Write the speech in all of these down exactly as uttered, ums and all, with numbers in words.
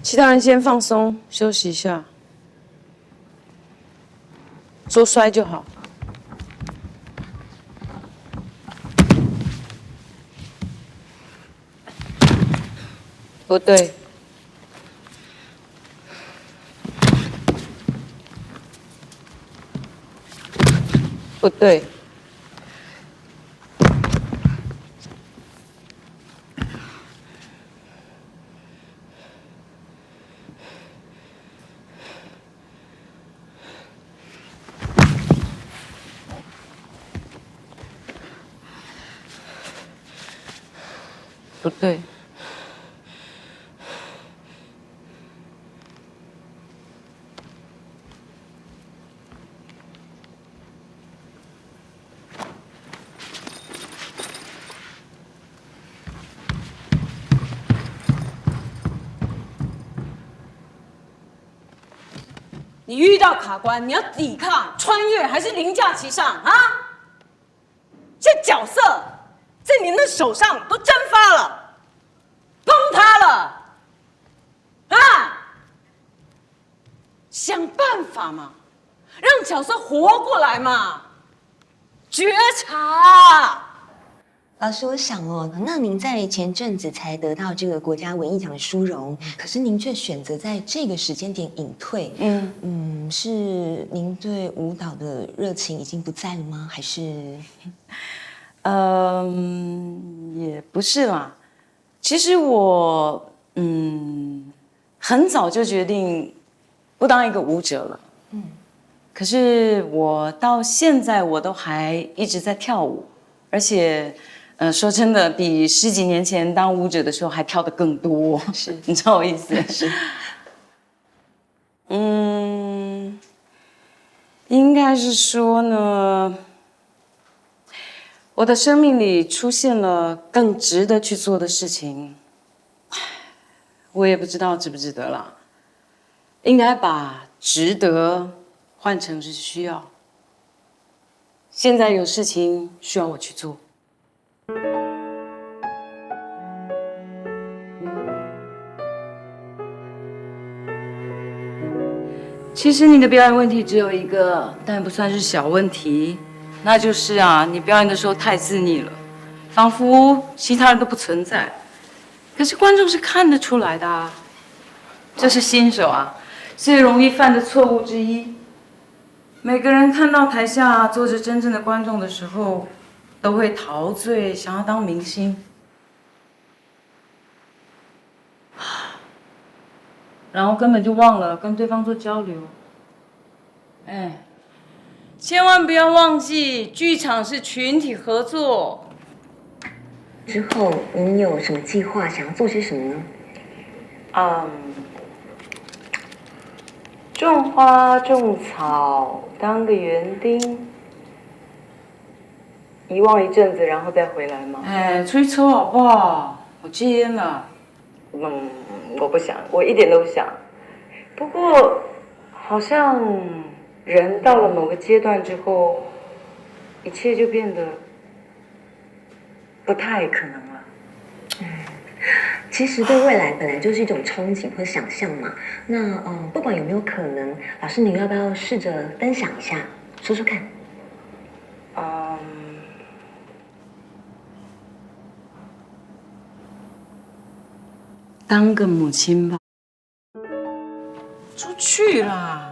其他人先放松，休息一下，说摔就好。不对，不对。不对。你遇到卡关，你要抵抗、穿越，还是凌驾其上啊？这角色在你们的手上都蒸发了，崩塌了啊！想办法嘛，让角色活过来嘛，觉察。老师，我想哦，那您在前阵子才得到这个国家文艺奖的殊荣，可是您却选择在这个时间点隐退，嗯嗯，是您对舞蹈的热情已经不在了吗？还是？嗯，也不是啦。其实我嗯很早就决定不当一个舞者了。嗯，可是我到现在我都还一直在跳舞，而且，呃，说真的，比十几年前当舞者的时候还跳得更多。是，你知道我意思？是。嗯，应该是说呢，我的生命里出现了更值得去做的事情，我也不知道值不值得啦。应该把值得换成是需要。现在有事情需要我去做。其实你的表演问题只有一个，但不算是小问题，那就是啊，你表演的时候太自溺了，仿佛其他人都不存在。可是观众是看得出来的啊，这是新手啊最容易犯的错误之一。每个人看到台下坐着真正的观众的时候，都会陶醉，想要当明星。然后根本就忘了跟对方做交流。哎，千万不要忘记，剧场是群体合作。之后，您有什么计划？想要做些什么呢？嗯，种花种草，当个园丁，遗忘一阵子，然后再回来吗？哎，吹牛好不好？我戒烟了。嗯，我不想，我一点都不想。不过，好像人到了某个阶段之后，一切就变得不太可能了。其实对未来本来就是一种憧憬或想象嘛。那嗯，不管有没有可能，老师你要不要试着分享一下，说说看？嗯，当个母亲吧。出去啦！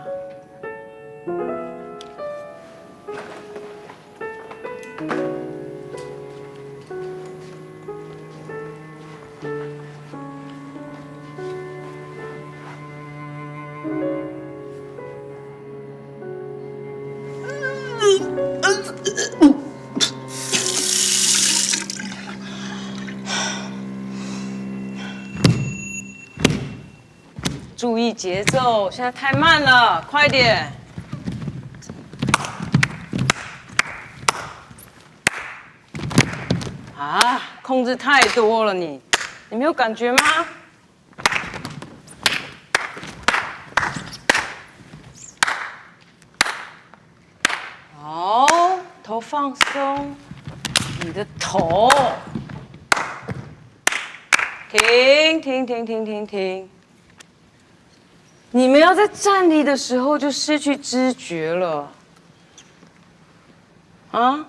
注意节奏，现在太慢了，快点！啊，控制太多了你，你没有感觉吗？好，头放松，你的头。停停停停停停。你们要在站立的时候就失去知觉了，啊？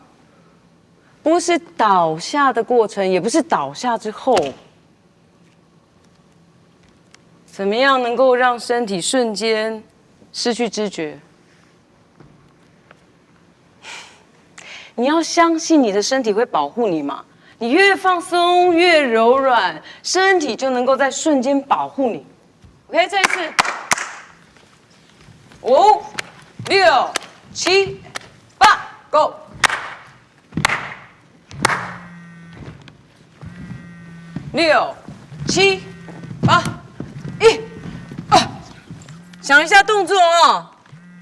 不是倒下的过程，也不是倒下之后。怎么样能够让身体瞬间失去知觉？你要相信你的身体会保护你嘛，你越放松越柔软，身体就能够在瞬间保护你。OK，再一次，五、六、七、八，Go！六、七、八，一、二。想一下动作哦，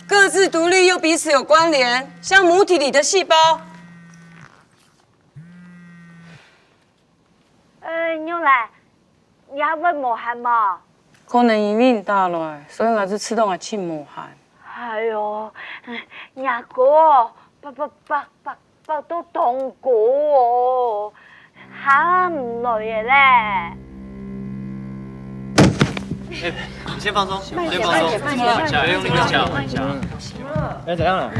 各自独立又彼此有关联，像母体里的细胞。呃，玉蘭，你還會無閒無？可能因為你打來，所以𠊎就自動也盡無閒。哎喲，若哥，白白白白白到當高哦，下毋來个咧。哎，你先放鬆，先放鬆，慢一點，慢一點，不要用力，不要用力。哎，怎樣了？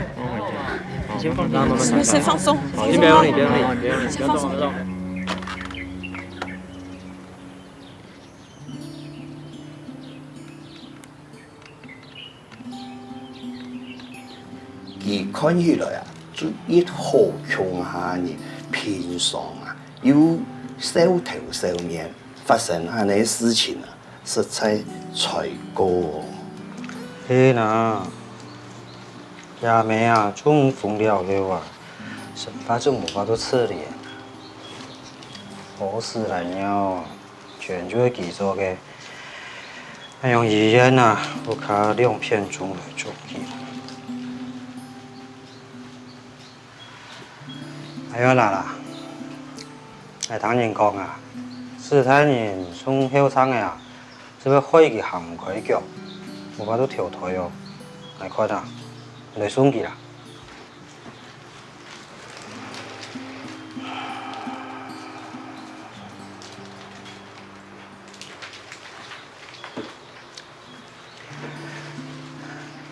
你先放鬆，慢慢，慢慢，先放鬆，好，先不要用力，不要用力，不要用力，不要動，不要動。佢看起來啊，就一好共下人，平常啊，又笑頭笑面，發生恁呢事情啊，實在衰過。係啦，厥姆啊，中風了後啊，生活就無法度自理，屙屎拉尿啊， 全就係佢做个。恁樣醫院啊，屋下兩片鐘來做佢。哎呀啦啦，𠊎聽人講啊，斯大人送後生个啊，就會害佢行毋開腳，無法度投胎哦。𠊎看啊，來送佢啦。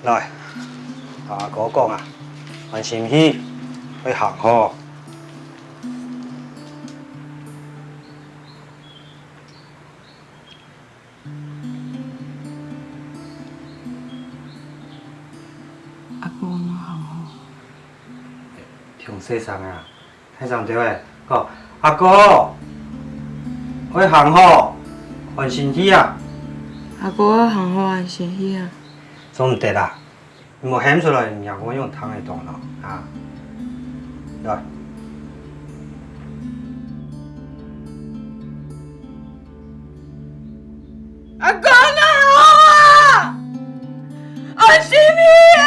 來，同阿哥講啊，安心去，會行好。 阿哥，𠊎行好。聽細聲啊，大聲兜仔，講：「阿哥，愛行好，安心去啊！」阿哥，愛行好，安心去啊！做毋得啊！ 你無喊出來，若哥仰聽會著呢？啊，來。阿哥，你好啊！安心去啊！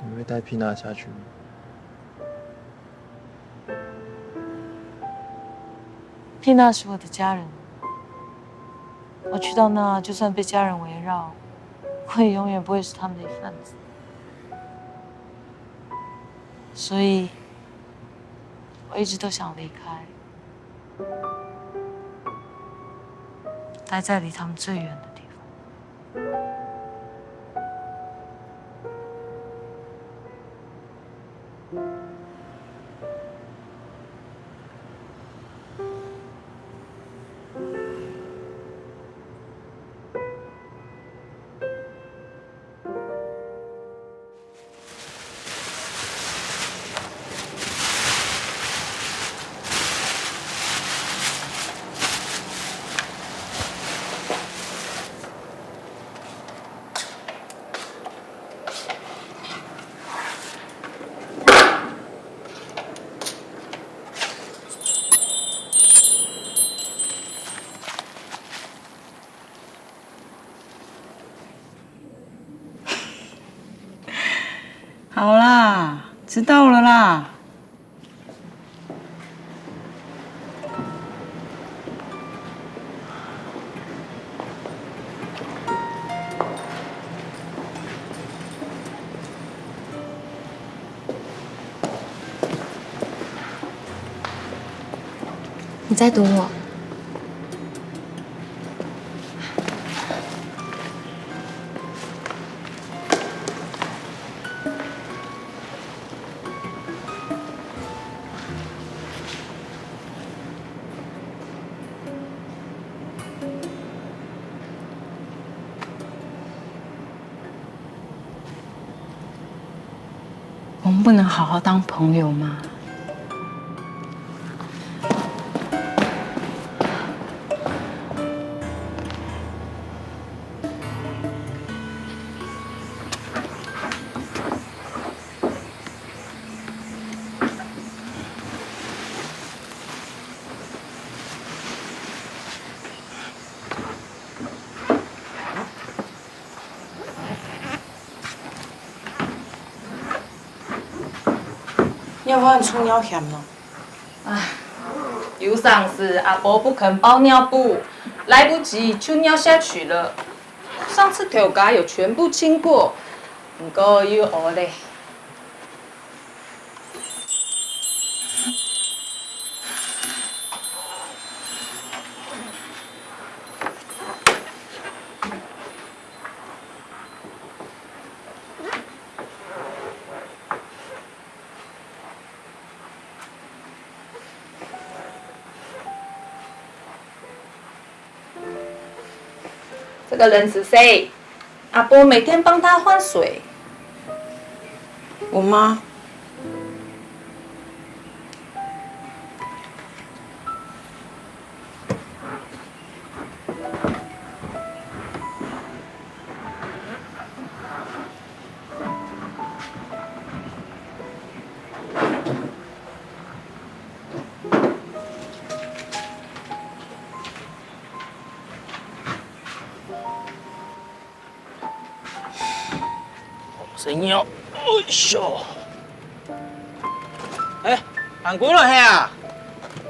你會帶Pina下去嗎？Pina是我的家人，我去到那，就算被家人圍繞，我也永遠不會是他們的一份子。所以，我一直都想離開，待在離他們最遠的地方。好啦，知道了啦。 你在等我？ 我们不能好好当朋友吗？ 你有無臭尿羶咯？唉，有成時阿婆不肯包尿布，來不及就尿下去了。上次頭家有全部清過，毋過又屙咧。 這個人是誰？阿婆每天幫他換水。我媽。 細人哦，哎喲！哎，還歸來係啊？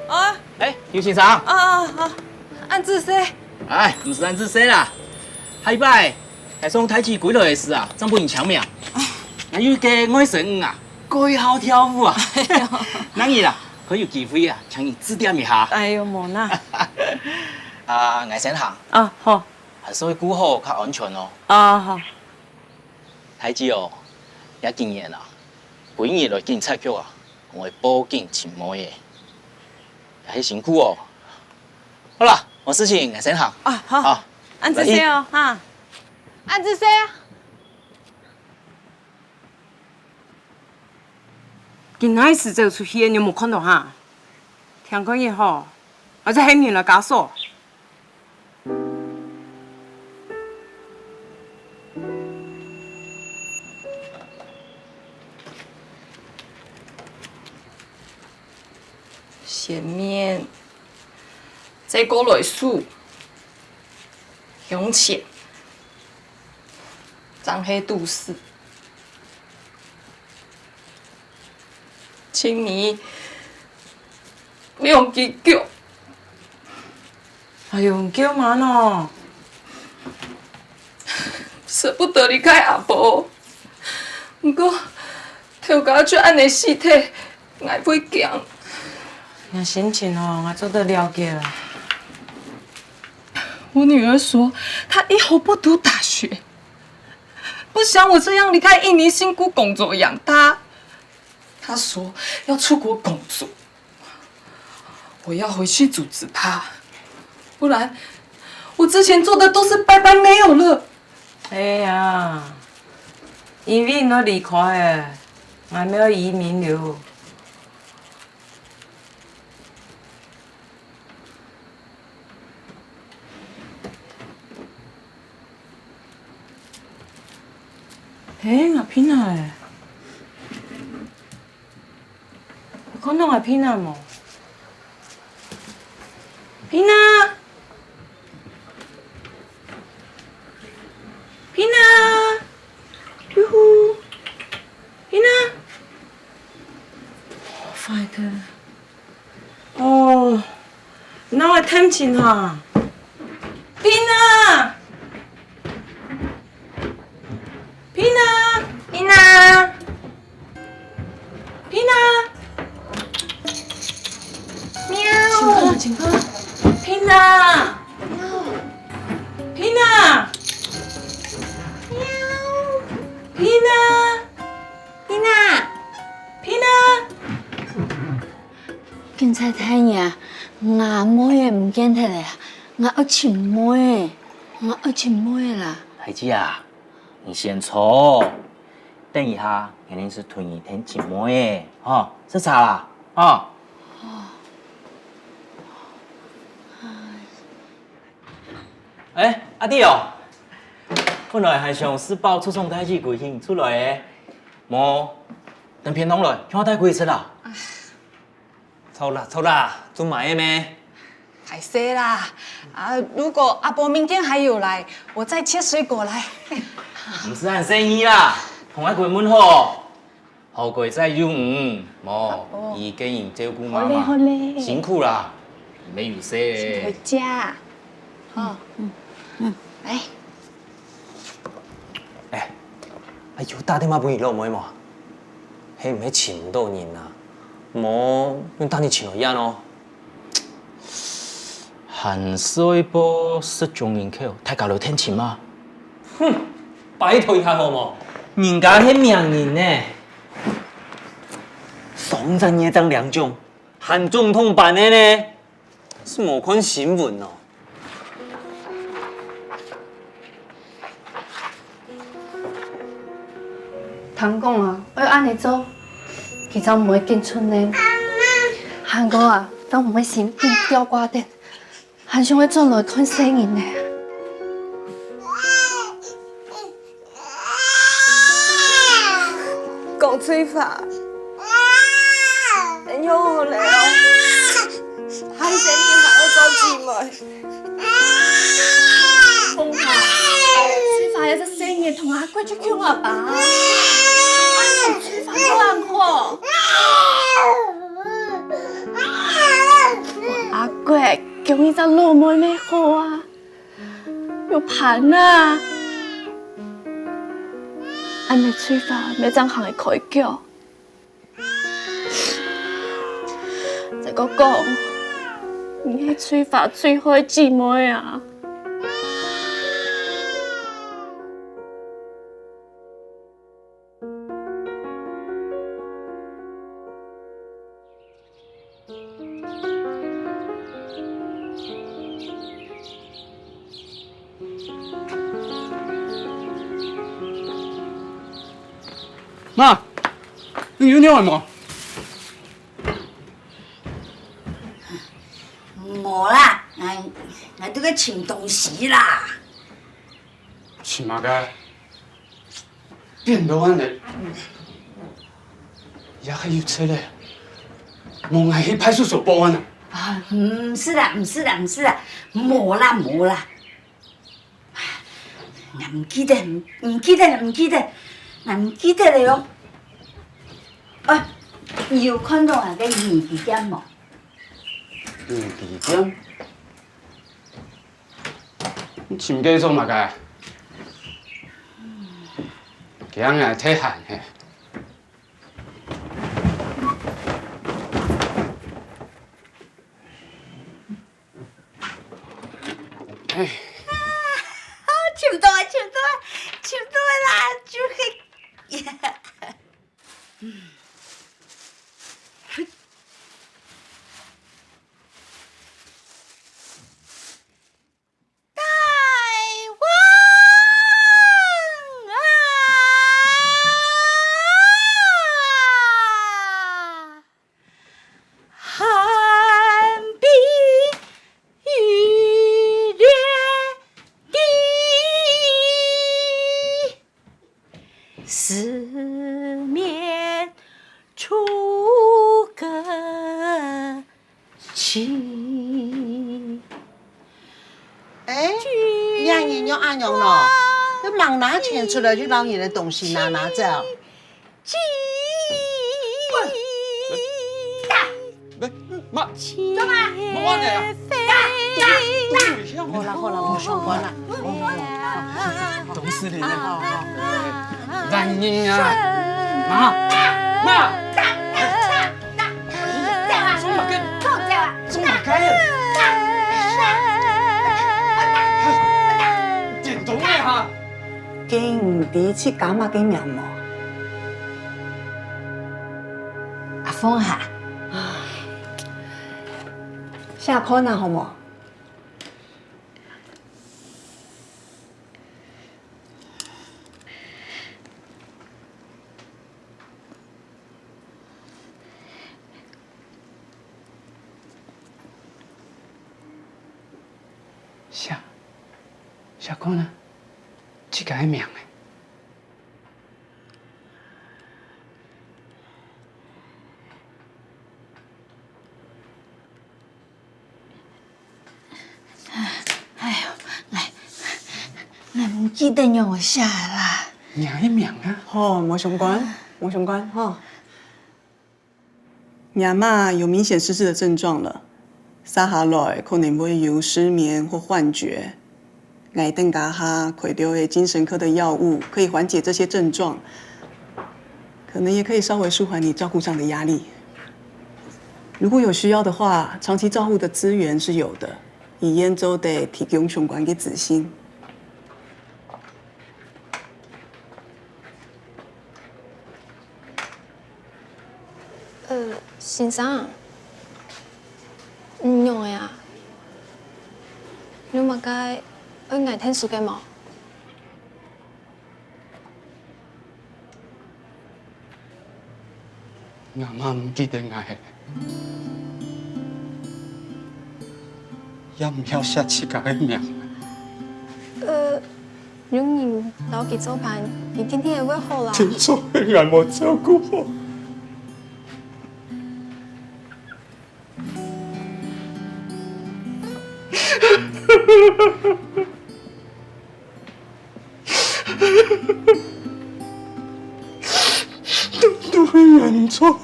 啊，哎，游先生。啊啊啊，恁仔細。哎，毋使恁仔細啦。下一擺，𠊎送大姊歸來个時啊，正分你簽名。𠊎有一個外甥女啊，蓋好跳舞啊。哎喲。哪日啊，可以有機會啊，請你指點一下。哎喲，無啦。啊，𠊎先行。啊，好。 還係愛顧好較安全哦。啊，好。大姊哦，這幾年啊，歸日來警察局啊，講愛報警尋妹仔，也係辛苦哦。好啦，無事情，𠊎先行。啊，好。好，恁仔細哦，哈。恁仔細啊。 佢哪時走出去，你有無看到哈？聽講以後，還係喊人來加鎖。前面再過來一首，向前。 正係都市。請你兩支腳。哎喲，你叫麼个喏？捨不得離開阿婆，毋過頭家就恁仔死忒，𠊎會驚。你心情哦，𠊎做得了解啦。我女兒說，她以後不讀大學， 不想我這樣離開印尼辛苦工作養她。她說要出國工作，我要回去阻止她，不然我之前做的都是白白沒有了。哎呀，因為你都離開了，𠊎乜愛移民了。 嘿，𠊎Pina欸！你看到𠊎Pina無？Pina！Pina！喲呼！Pina！哎，哦，哪會聽清哈？Pina！ Pina！Pina！Pina！喵！請客，請客。Pina！Pina！喵！Pina！Pina！Pina！Pina！警察大人啊，吾妹仔毋見忒了，𠊎愛尋妹仔，𠊎愛尋妹仔啦。孩子啊， 你先坐，等一下，𠊎等就同你𢯭尋妹仔，吼，食茶啦，吼。哎，阿弟哦，本來還想食飽出場帶佢歸去，出來欸，無，等便當來，共下帶歸去食啦。著啦，著啦，做麼个咩？ 歹勢啦，啊，如果阿婆明天還有來，我再切水果來。毋使恁細義啦，同𠊎閨問好，好閨再有你，無，哦。佢个人照顧媽媽，好咧，好咧。辛苦啦，毋係有事。回家，哦，嗯，嗯，來。哎，啊，有打電話分你老妹無？係毋係尋毋到人啊？無，用打電尋來也哦。 還細義識眾人口，大家來𢯭尋啊？哼，拜託一下好無？人家係名人呢。上隻月正領獎，還總統辦个呢，係無看新聞哦。 聽講啊，愛恁仔做，佢正毋會緊出院。還過啊，正毋會心緊吊掛等，還想愛轉來看細人呢。講翠花，你又好了哦，還係你還愛做姊妹。 風華，翠花這隻細人同阿貴就共阿爸，阿貴翠花又恁好。阿貴，供你隻老妹妹好啊，有伴啊，恁仔翠花乜正行會開腳。 再過講，你係翠花最好个姊妹啊！ 媽，你有仰仔無？無啦，𠊎，𠊎在該尋東西啦。尋麼个？ 變到恁仔，也係有罪咧。無𠊎去派出所報案啊！啊，毋使啦，毋使啦，毋使啦，無啦，無啦。𠊎毋記得，毋記得，毋記得，𠊎毋記得了喲。啊，你有看到𠊎个耳機店無？耳機店？ 你尋佢做麼个？驚𠊎忒閒嘿。哎。尋到啊，尋到啊，尋到啊啦，就係。 大王啊！寒冰欲裂地，四面楚歌 起。哎，你阿娘仰恁樣咯？你吂拿錢出來，就摎人个東西拿拿走。喂，媽，做麼？莫按呢啊！好啦，好啦，無相干啦。董事長啊，男人啊，媽，媽，做麼个？做麼个？電動个哈！該你知自家麼个名無？阿鳳哈，寫看啊，好無？ 寫，寫看啊，自家个名欸。 哎喲，來，𠊎毋記得仰仔寫啦。你个名啊？好，無相干，無相干，吼。你阿嬤有明顯失智的症狀了，續下來可能會有失眠或幻覺。 𠊎等這下開兜个精神科的藥物，可以緩解這些症狀，可能也可以稍微舒緩你照顧上的壓力。如果有需要的話，長期照護的資源是有的，醫院做得提供相關的資訊。 呃，先生，你仰仔啊？有麼个愛𠊎𢯭手个無？𠊎嘛毋記得𠊎，也毋曉寫自家个名。呃， 有人摎佢做伴，佢定定會好啦。定著係𠊎無照顧好。定著係𠊎毋著。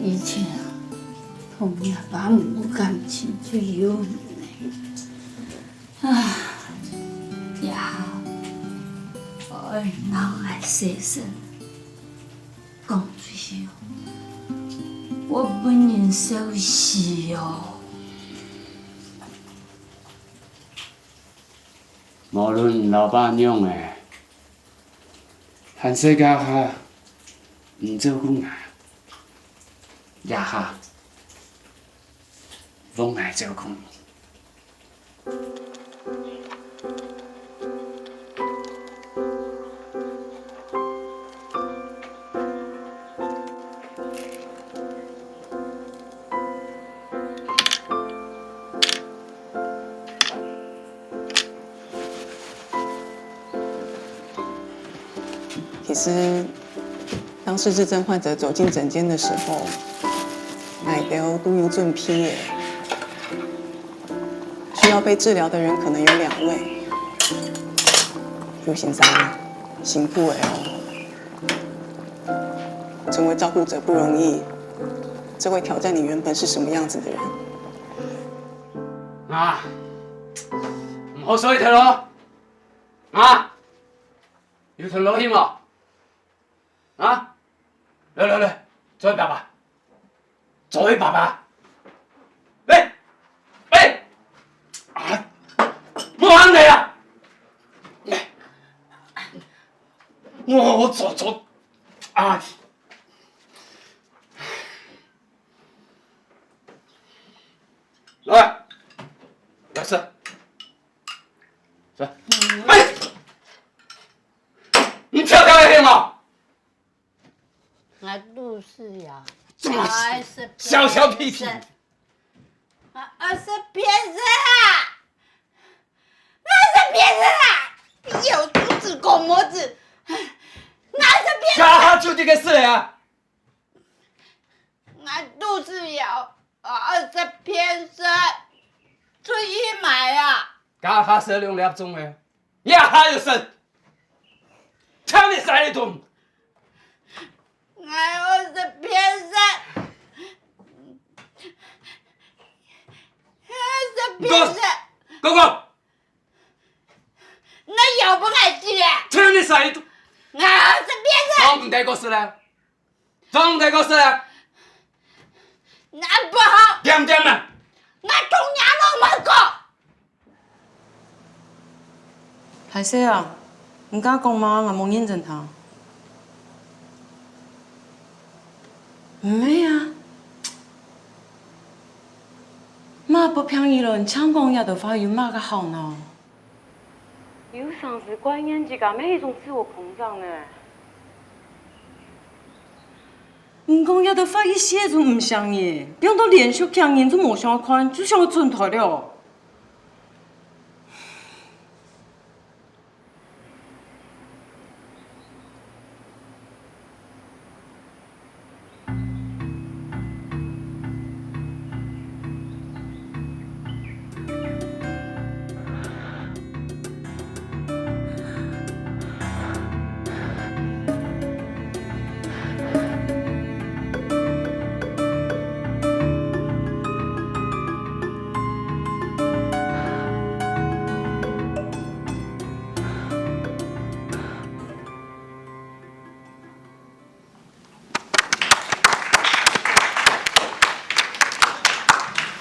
以前啊，同若爸母感情就有呢。啊，這下愛仰仔洗身，講出去哦，會分人笑死哦。 無論老爸仰仔，還細个下毋照顧𠊎，這下換𠊎照顧你。 其實，當失智症患者走進診間的時候，𠊎兜都有準備个。需要被治療的人可能有兩位。劉先生，辛苦了哦。成為照顧者不容易，這會挑戰你原本是什麼樣子的人。 啊，毋好睡忒咯！啊，有忒落去無？啊，來來來，做爸爸，做爸爸，來，來，啊，莫恁樣啊！我我做做啊！ 來，來食。食。哎，你跳跳个係無？𠊎肚屎枵。做麼？愛食小小屁屁。便食。啊，愛食便食啊！愛食便食啊！有肚屎講無知，愛食便食。下下就這個事啊！ 𠊎肚屎枵，啊，愛食便食，出去買啊！加下食兩粒鐘个，這下就食，請你食一頓。 𠊎愛食便食，𠊎愛食便食。你講，講講。你又分𠊎知啊？請你食一頓。𠊎愛食便食。講毋得過食了，講毋得過食了。恁不好。點點啊。𠊎同你阿姆講。 歹勢啊，你敢講嘛？𠊎無認真聽。毋係啊，麼个不便宜了，你淨講這兜話有麼个好呢？有常識觀念，這个乜係一種自我膨脹呢。你講這兜話一息就毋像人，放到連續幾日就無想看，就想轉台了。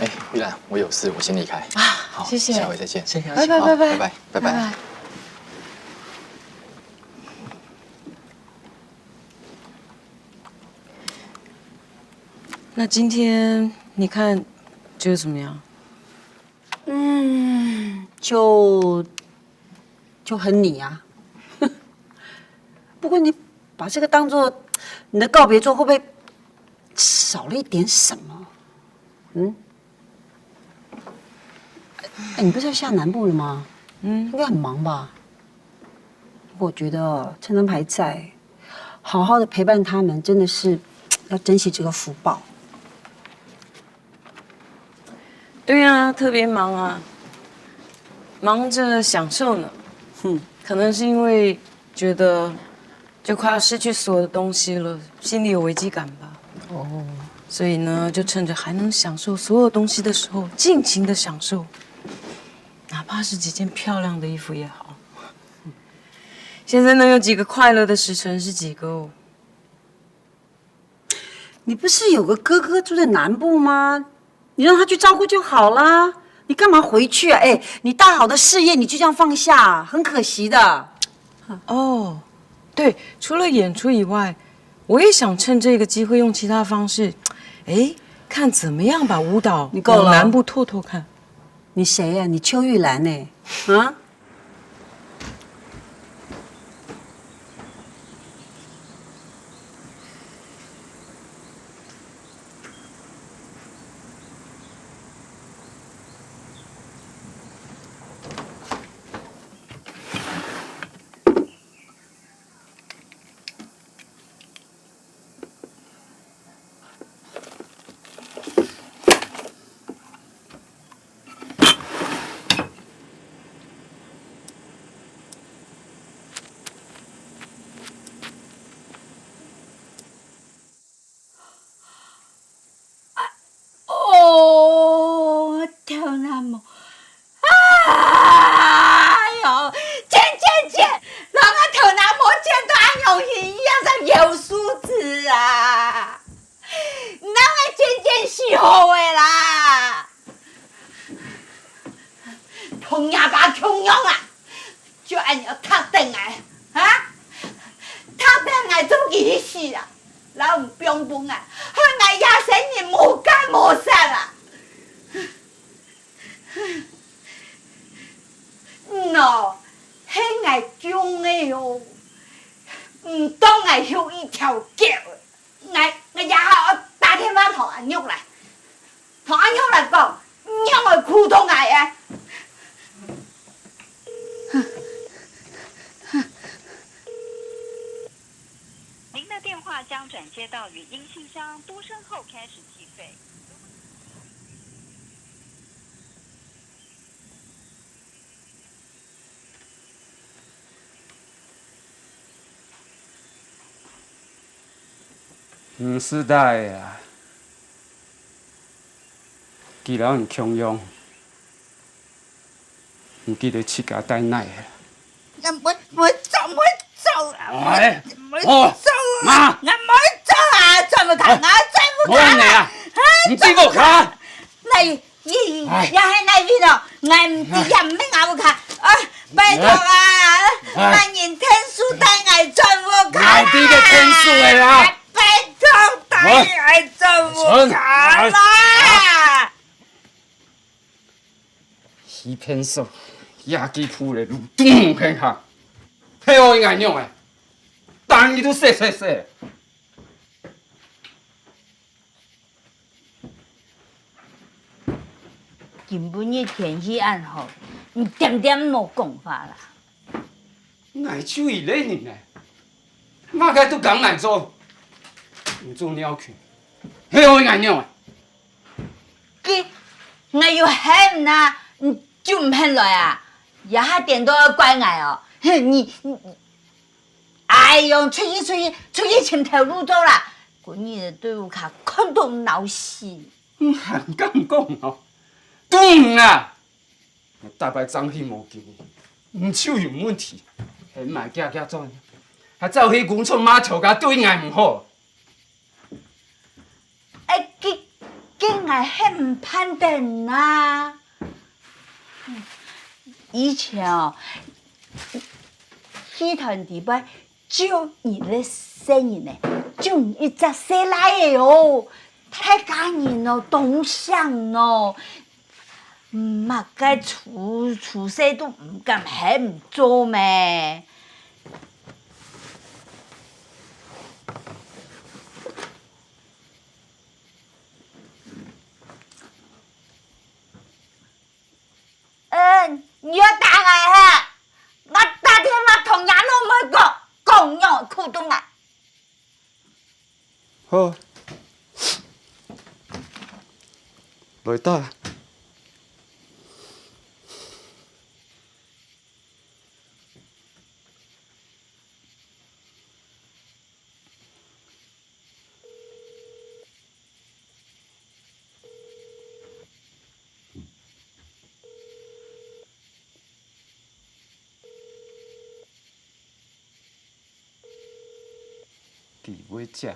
哎，玉兰，我有事，我先离开。啊，好，谢谢。下回再见。先下去。拜拜，好，拜拜，拜拜，拜拜。拜拜。那今天你看觉得怎么样？嗯，就就很你啊。不过你把这个当作你的告别作，会不会少了一点什么？嗯？哎，你不是要下南部了吗？嗯。应该很忙吧？我觉得趁他们还在，好好的陪伴他们，真的是要珍惜这个福报。 对啊，特别忙啊，忙着享受呢。哼，可能是因为觉得就快要失去所有的东西了，心里有危机感吧。哦，所以呢，就趁着还能享受所有东西的时候，尽情的享受，哪怕是几件漂亮的衣服也好。现在能有几个快乐的时辰是几个哦？ 你不是有个哥哥住在南部吗？你让他去照顾就好啦，你干嘛回去啊？哎，你大好的事业你就这样放下，很可惜的。哦，对，除了演出以外，我也想趁这个机会用其他方式，哎，看怎么样把舞蹈你够了。往南部拓拓看。你谁呀？你邱玉兰呢？啊？ 哦，头那毛，哎哟，剪剪剪，人个头那毛剪到恁样形，一样像油梳子啊！人个剪剪是好个啦，同阿爸共样啊！ 就恁样踢等𠊎，啊？踢等𠊎做佢去死啊！摎你放分𠊎，害𠊎這生人無結無煞啊！嗯哦，係𠊎降个哦，毋當𠊎休一條狗。 𠊎，𠊎這下愛打電話同阿玉來，同阿玉來講，你仰會苦痛𠊎个？您的电话将转接到语音信箱，嘟声后开始计费。毋使帶啊，佢摎你共樣，毋記得自家帶倈仔。𠊎毋會，毋會做，毋會做啊！哎，毋會做啊！哦，媽！𠊎毋會做啊！轉屋下，哎，𠊎轉屋下！無恁樣啊！哎，你轉屋下！轉屋下！來， 咦，哎。這係哪位咯？𠊎毋知，也毋係𠊎屋下。啊，拜託啊，哎。麼人天使帶𠊎轉屋下啦！𠊎知个天使个啦！哎，拜託，帶𠊎轉屋下啦！哎。死騙手，野雞鋪个路，拄行下，配合𠊎仰仔，當然都踅踅踅。 今晡日天氣恁好，你恬恬莫講話啦。𠊎就一個人呢，麼个都敢𠊎做，你做鳥群，係愛𠊎仰啊？佢，𠊎有喊啊，你就毋肯來啊？這下顛倒怪𠊎哦，哼，你，你，哎喲，出去，出去，出去尋頭路做啦！今日對屋下看到惱死。 你還敢講哦？對毋啊！𠊎逐擺正經無經理，毋就有問題，喊𠊎遽遽轉，還走去工廠罵頭家對𠊎毋好。哎，佢，佢𠊎喊毋盼等啊！以前哦，戲團底背 就你這細人呢，就你一隻細倈仔哦，大家人哦，當惜哦，麼个處，處事都毋敢喊做咩？ 嗯，你要打𠊎哈？𠊎打電話同若老妹講，講你苦痛啊！好，來打。 佢會接，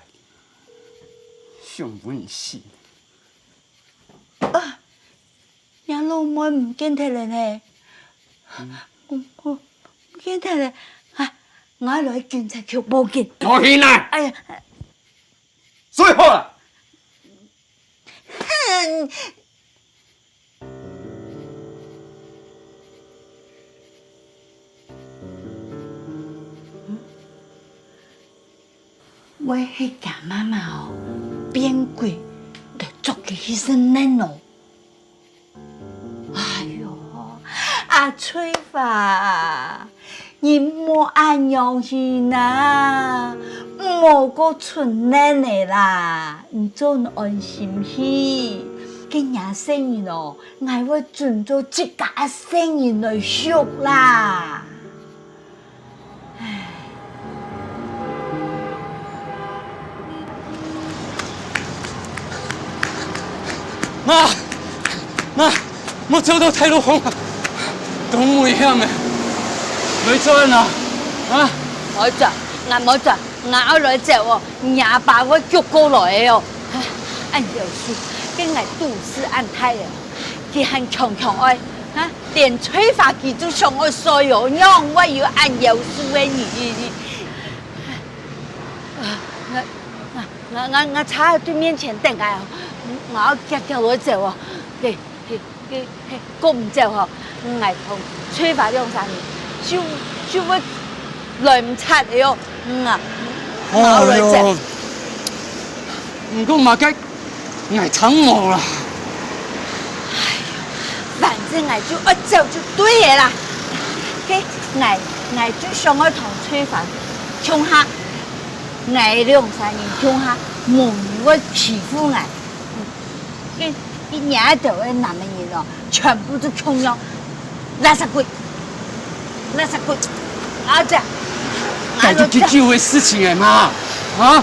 想分你死。啊，若老妹毋見忒了呢！嗯。毋，毋，毋見忒了！啊，𠊎來警察局報警。莫去啦！哎呀， 最好啦！哼！會係厥媽媽哦，變鬼來捉佢去食奶哦。 哎喲，阿翠花，你莫恁樣去啦，毋好過伸懶仔啦，你做人安心去。該若細人哦，𠊎會準做自家个細人來畜啦。 媽，媽，莫走到大路項啊，當危險个，來轉啊，啊！莫轉，𠊎莫轉，𠊎愛來走哦，若爸會逐過來个哦。哎，恁夭壽，該𠊎肚屎恁大个，佢還強強愛，啊，連翠花佢都想愛睡哦，仰會有恁夭壽个人？ 啊，𠊎，𠊎，𠊎，𠊎，𠊎車在對面前等𠊎哦，𠊎愛遽遽來走哦。該，該，該，該，過毋走吼，𠊎同翠花兩儕人就，就會來毋掣个哦。嗯啊，𠊎愛來走。哎喲，毋過麼个 𠊎正無啦。哎喲，反正𠊎就愛走就對个啦。該，𠊎，𠊎就想愛同翠花共下，𠊎兩儕人共下，無人會欺負𠊎。該，該若兜个男仔人哦，全部都共樣，垃圾鬼，垃圾鬼，啊，這樣，到底幾久个事情个嘛？啊？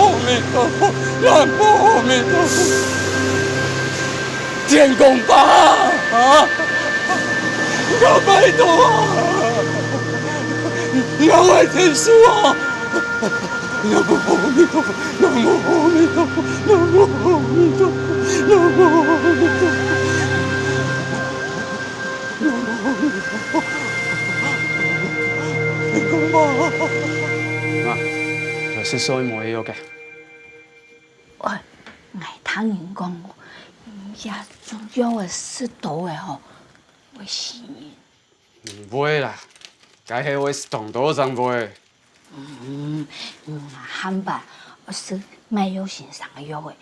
阿弥陀佛，南无阿弥陀佛。天公伯啊，啊，我拜托啊，我个天师啊！南无阿弥陀佛，南无阿弥陀佛，南无阿弥陀佛，南无阿弥陀佛。 啊，老师说没有个。喂，𠊎聽人講，這種藥仔食多了吼，會死人。毋會啦，該係會食當多正會。 嗯，嗯，還吧，食賣藥先生个藥仔，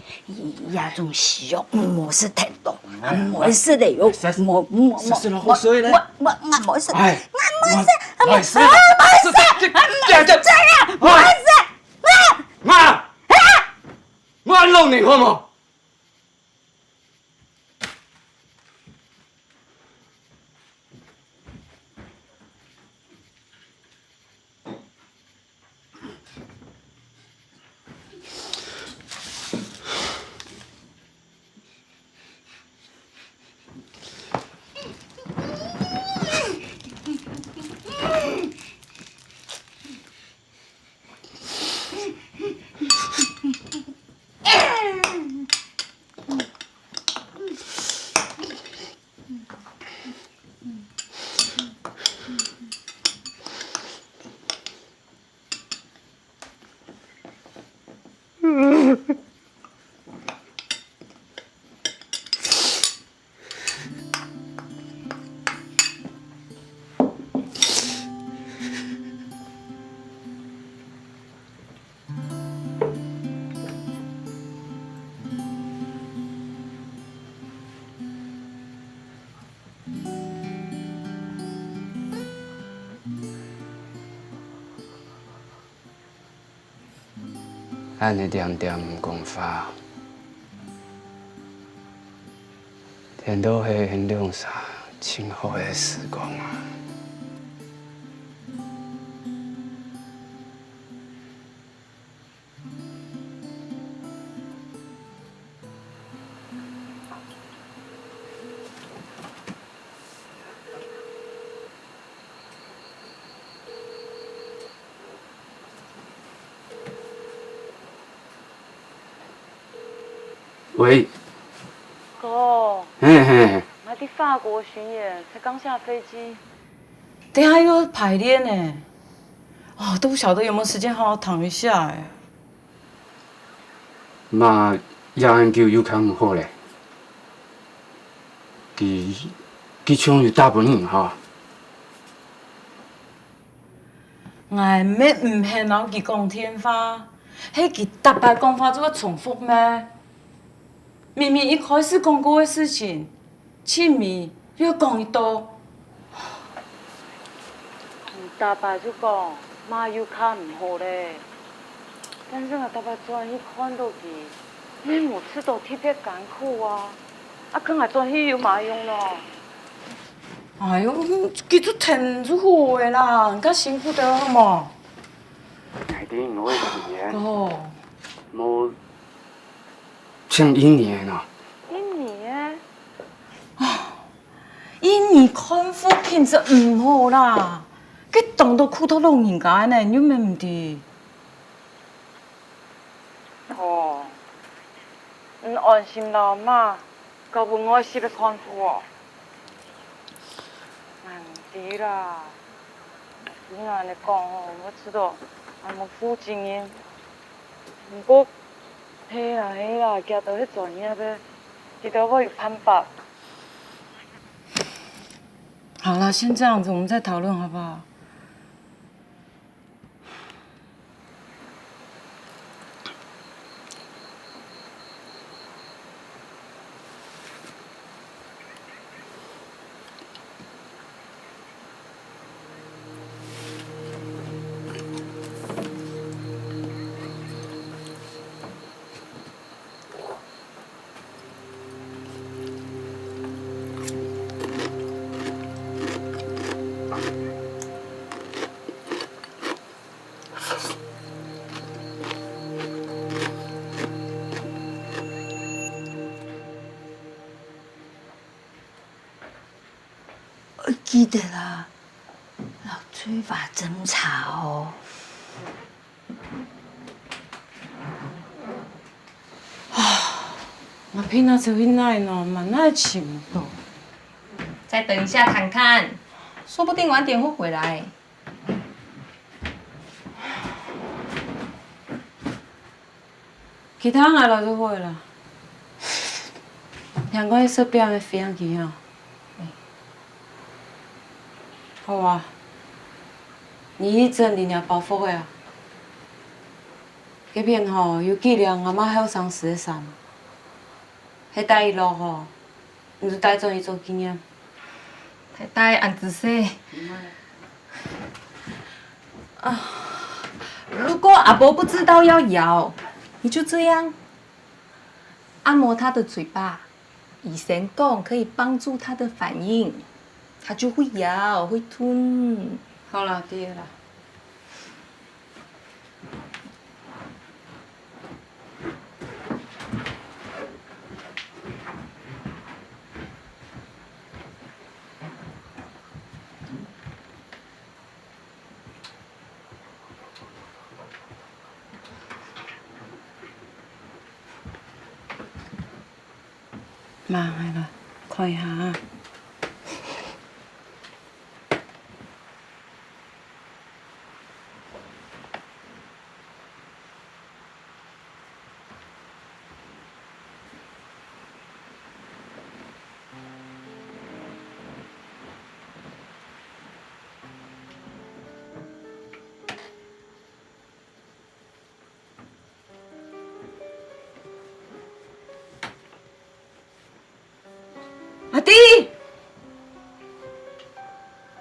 這種西藥毋好食忒多，毋好食了喲，毋好，毋好，食，食了好睡咧。我，我，𠊎毋好食，哎，𠊎毋好食，𠊎毋好食，𠊎毋好食，𠊎毋好食啊，毋好食，啊！媽，我弄你好無？ 恁呢恬恬毋講話，顛倒係𠊎兩儕盡好个時光啊！ 喂。哥，嘿嘿。𠊎在法國巡演，才剛下飛機。等下又要排練呢。哦，都不曉得有沒有時間好好躺一下哎。 媽，這恁久又較毋好咧。佢，佢像有打分你哈？𠊎乜毋肯摎佢講電話，係佢逐擺講話就會重複咩？明明一開始講過个事情， 盡尾又講一到。你逐擺就講，媽又較毋好咧。但是𠊎逐擺轉去看到佢，乜無試著特別艱苦啊。啊，叫𠊎轉去有麼用呢？哎喲，佢就聽就好个啦，你較辛苦兜好無？𠊎知你會時間。哦。無，像印尼个呢？印尼个？ 印尼看護品質毋好啦，該當多苦毒老人家呢，你又毋知。哦，你安心摎媽交分外籍个看護哦。𠊎毋知啦，你恁呢講吼，𠊎知著𠊎無負責任。毋過，係啦係啦，佢兜係專業个，佢兜會有辦法。 好啦，先這樣子，我們再討論好不好？愛記得啊，摎翠華斟茶哦。啊，𠊎平常走去哪呢？滿哪尋毋到。再等一下看看，說不定晚點會回來。 其他𠊎摎就好了啦。聽講你食餅个飛行機吼。好啊，你去整理若包袱个啊。該片吼有幾領阿嬤後生時个衫，係帶一落吼，你就帶轉去做紀念。 太大恁仔細。啊，如果阿婆不知道要搖，你就這樣按摩她的嘴巴。醫生講可以幫助她的反應，她就會搖，會吞。好啦，知了啦。 媽，來啦，看一下啊。 阿弟，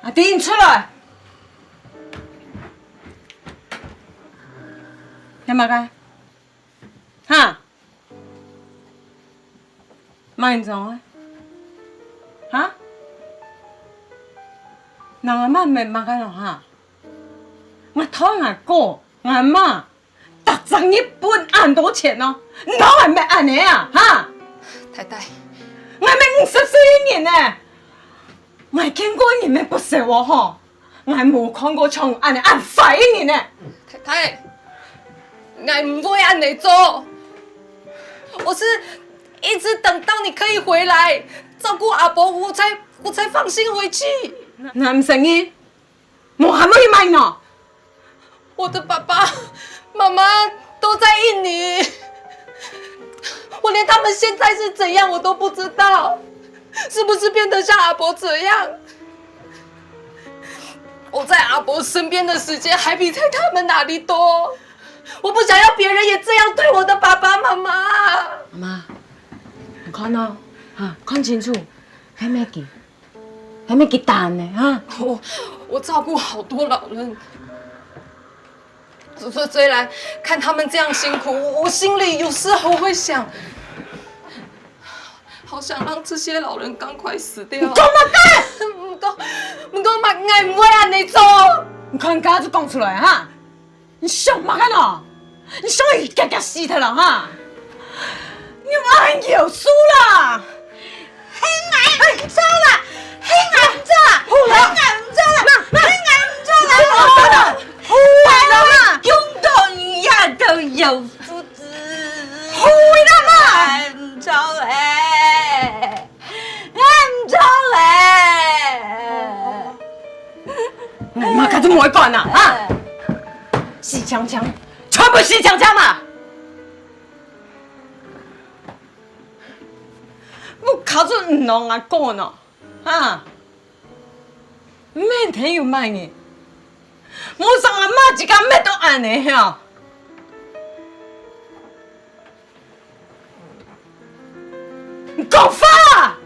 阿弟，你出來！你做麼个？哈？麼人做个？哈？人阿嬤毋係麼个咯哈？𠊎討𠊎哥，𠊎阿嬤， 逐隻月分恁多錢哦，你討𠊎搣恁仔啊，哈？太太，𠊎搣五十歲个人呢，𠊎見過人搣不少哦吼，𠊎無看過像恁仔恁壞个人呢。太太，𠊎毋會恁仔做，我是一直等到你可以回來照顧阿婆，我才我才放心回去。𠊎毋承認，無喊𠊎去買喏。 我的爸爸妈妈都在印尼，我连他们现在是怎样我都不知道，是不是变得像阿婆这样？我在阿婆身边的时间还比在他们那里多，我不想要别人也这样对我的爸爸妈妈。阿嬤，你看哦，哈，看清楚，還沒給。 還沒佢等呢，哈？我我照顧好多老人，所所以來看他們這樣辛苦，我我心裡有時候會想，好想讓這些老人趕快死掉。你講麼个？毋過毋過嘛，𠊎毋會恁仔做。你看，你今就講出來哈！ 你想麼个喏？你想佢遽遽死忒了哈？你愛有數啦！係𠊎毋著啦，係𠊎毋著啦，好啦，係𠊎毋著啦，係𠊎毋著啦，好啦，好啦，用到你也都有數。好啦嘛，𠊎毋著咧。 𠊎毋著咧。𠊎嘛，佢就毋會管啦，哈！死淨淨，全部死淨淨嘛！𠊎靠著你兩阿哥呢，哈！毋免聽有麼人，無想阿嬤自家搣到恁仔吼！ 你講話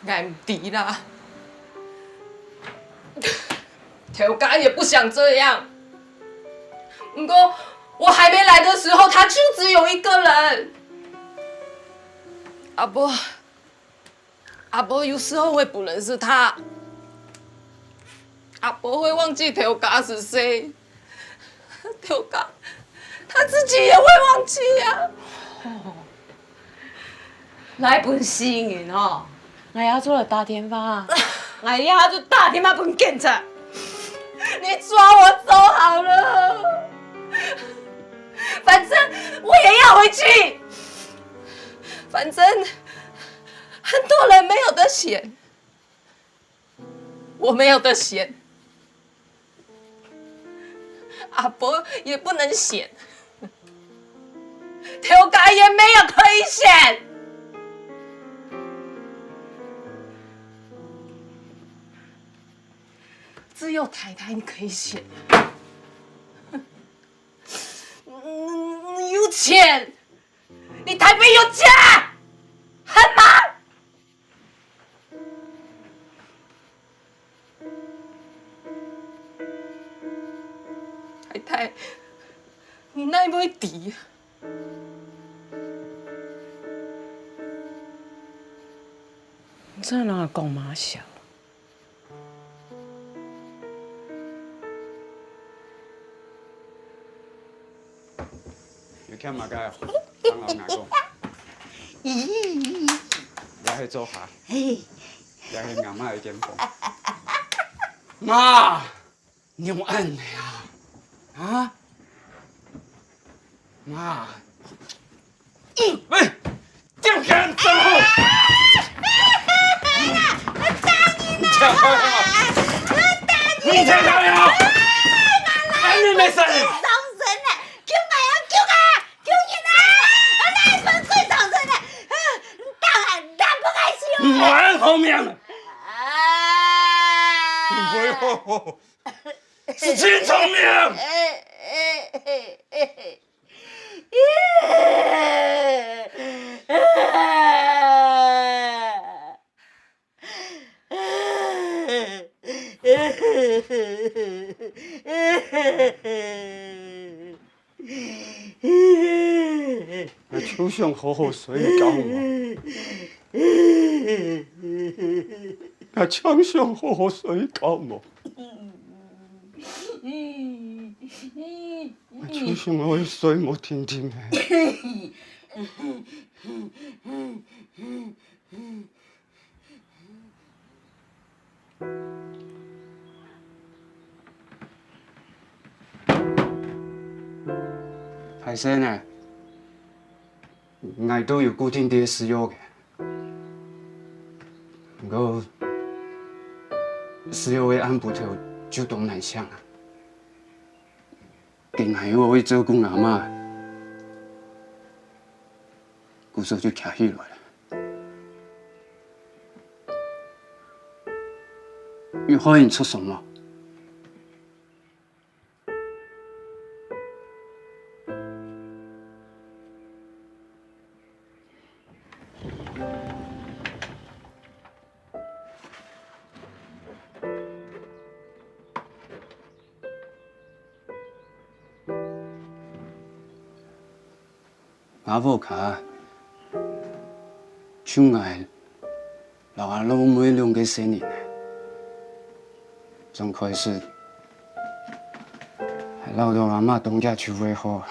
！𠊎毋知啦，頭家也不想這樣。毋過我還沒來的時候，他就只有一個人。阿婆， 阿婆有時候會不認識他，阿婆會忘記頭家是誰，頭家，他自己也會忘記啊。來分死人哦！𠊎也做了打電話，𠊎也做打電話分警察。你抓我走好了，反正我也要回去。反正很多人沒有得選，我沒有得選。 阿婆也不能選，頭家也沒有可以選，只有太太你可以選。嗯，有錢，你台北有家，很忙。 太太，你哪會知？你在哪講麼个？有欠麼个？通摎𠊎講。咦，這係灶下，嘿，這係阿嬤个間房。媽，仰恁呢啊？啊？媽，喂，丟錢走！你聽到沒有？你聽到沒有？哎，你沒事。傷人了，救我呀，救我！ 救人啊！我哪會分鬼上身呢？啊，你打啊，你打不開心啊！你莫恁好命！啊！你會好好，係真聰明！𠊎就想好好睡一覺無？𠊎就想好好睡一覺無？𠊎就想愛睡無定定个。 歹勢呢，𠊎都有固定在食藥个，毋過食藥个暗晡頭就當難醒啊。今還有愛照顧阿嬤，故所就徛起來了。 有害人著傷無？吾屋下，就𠊎摎阿老妹兩個細人仔，從開始還恅著阿嬤當遽就會好，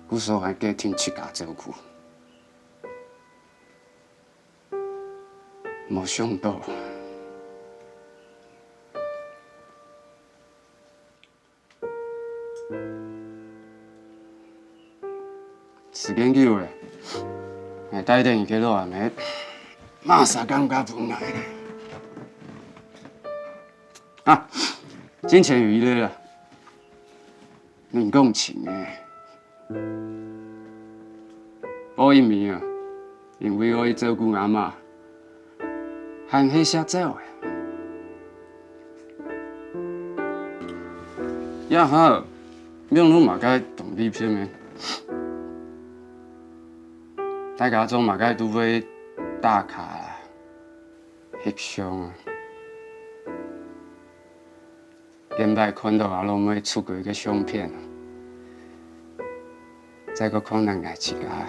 故所還決定自家照顧。無想著， 時間久了，𠊎帶等你个老阿姆，麼儕感覺分𠊎咧。啊，進前有一個啦，人講親个。 報應尾啊，因為愛照顧阿嬤，還係惜忒了。也好，網路麼个當利便咩？大家做麼个都會打卡啊、翕相啊。 見擺看著阿老妹出國个相片，再過看等𠊎自家，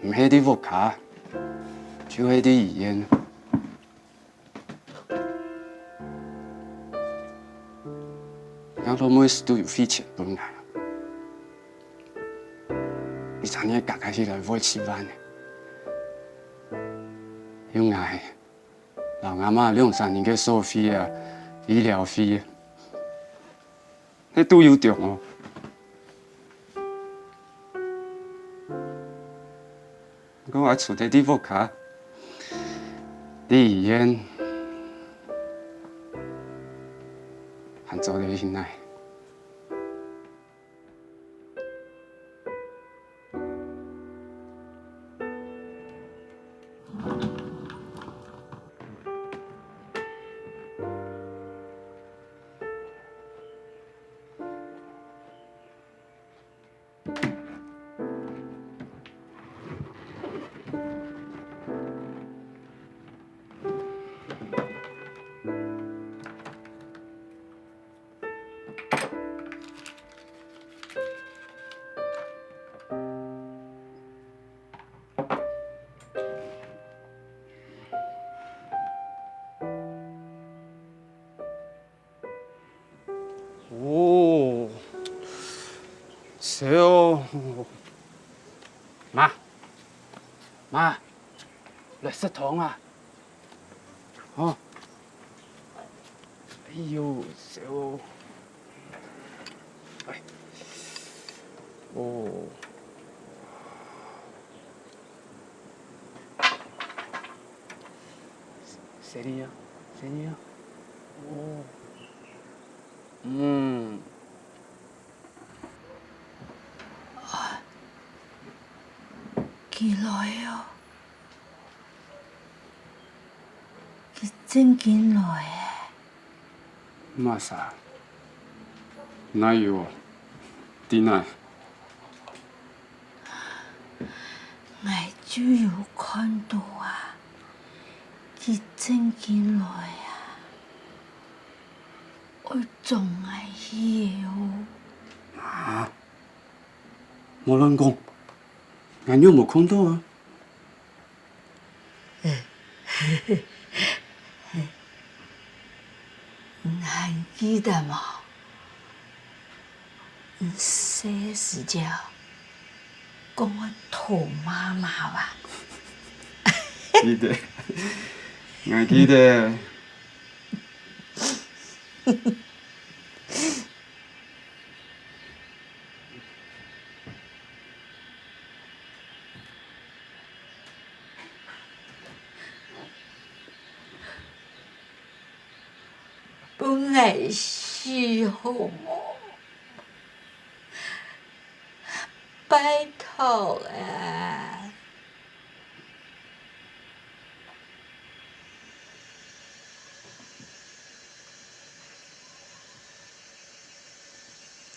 毋係在屋下，就係在醫院。阿老妹都有匯錢分𠊎啊。一隻月加加起來會七萬呢。有𠊎，摎阿媽兩儕人个所費啊、醫療費啊，該都有中哦。 毋過𠊎厝底在屋下，在醫院還做得忍耐。 哦，燒哦。媽，媽，來食湯啊！哦。哎喲，燒哦。哎。哦。 細義啊，細義啊。哦。嗯。佢來哦。佢正經來欸。麼儕？哪有哦？在哪？ 𠊎就有看到啊，佢正經來啊，愛撞𠊎去个哦。啊？莫亂講，𠊎仰無看到啊？ 你還記得無？你細時節講愛討媽媽吧？記得，𠊎記得。 分𠊎死好無？拜託啊！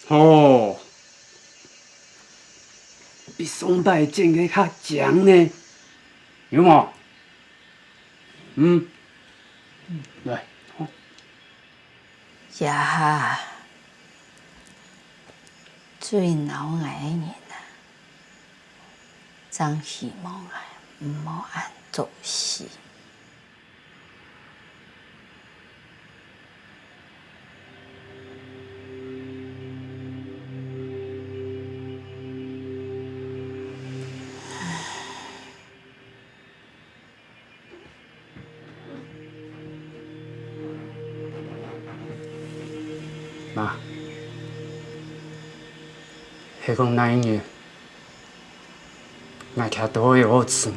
吼，比上擺煎个較靚呢，有無？嗯，來，吼。這下最惱𠊎个人啊，正希望𠊎毋好恁早死。 媽，係講哪一日，𠊎徛到有好處，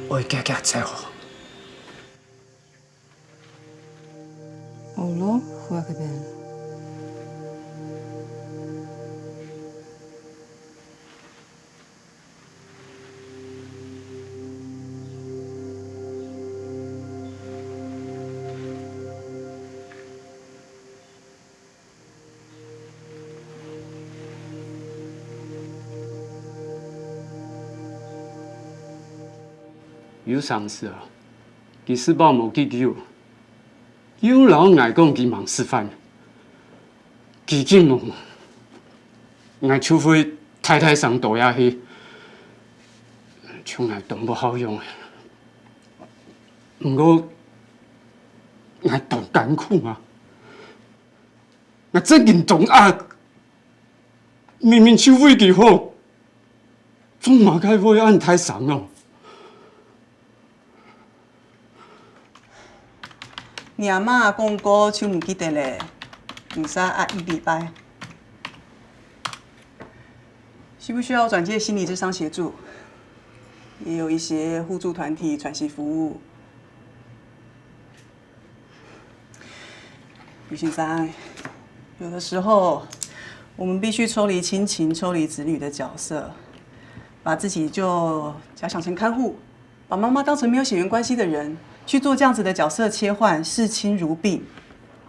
愛遽遽走。 Olo, juakeben. 有成時啊，佢食飽無幾久，又摎𠊎講佢吂食飯。佢緊問𠊎，𠊎就會大大聲倒下去，像𠊎當無孝樣。毋過， ，𠊎當艱苦啊！𠊎正經當閼，明明就為佢好，做麼个會恁大聲哦？ 你阿嬤講過就毋記得咧，你煞閼一禮拜。需不需要轉介心理諮商協助？也有一些互助團體喘息服務。於先生，有的時候我們必須抽離親情、抽離子女的角色，把自己就假想成看護， 把媽媽當成沒有血緣關係的人，去做這樣子的角色切換，視親如賓，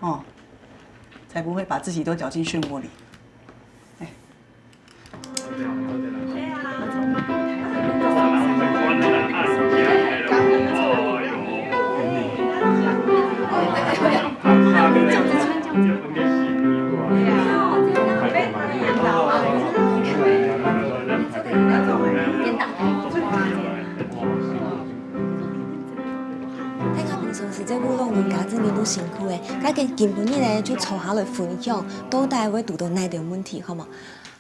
哦，才不會把自己都攪進漩渦裡。哎。大家平常時節顧老人家真經都辛苦欸，該今晡日呢就坐下來分享，到底會堵到哪兜問題，好無？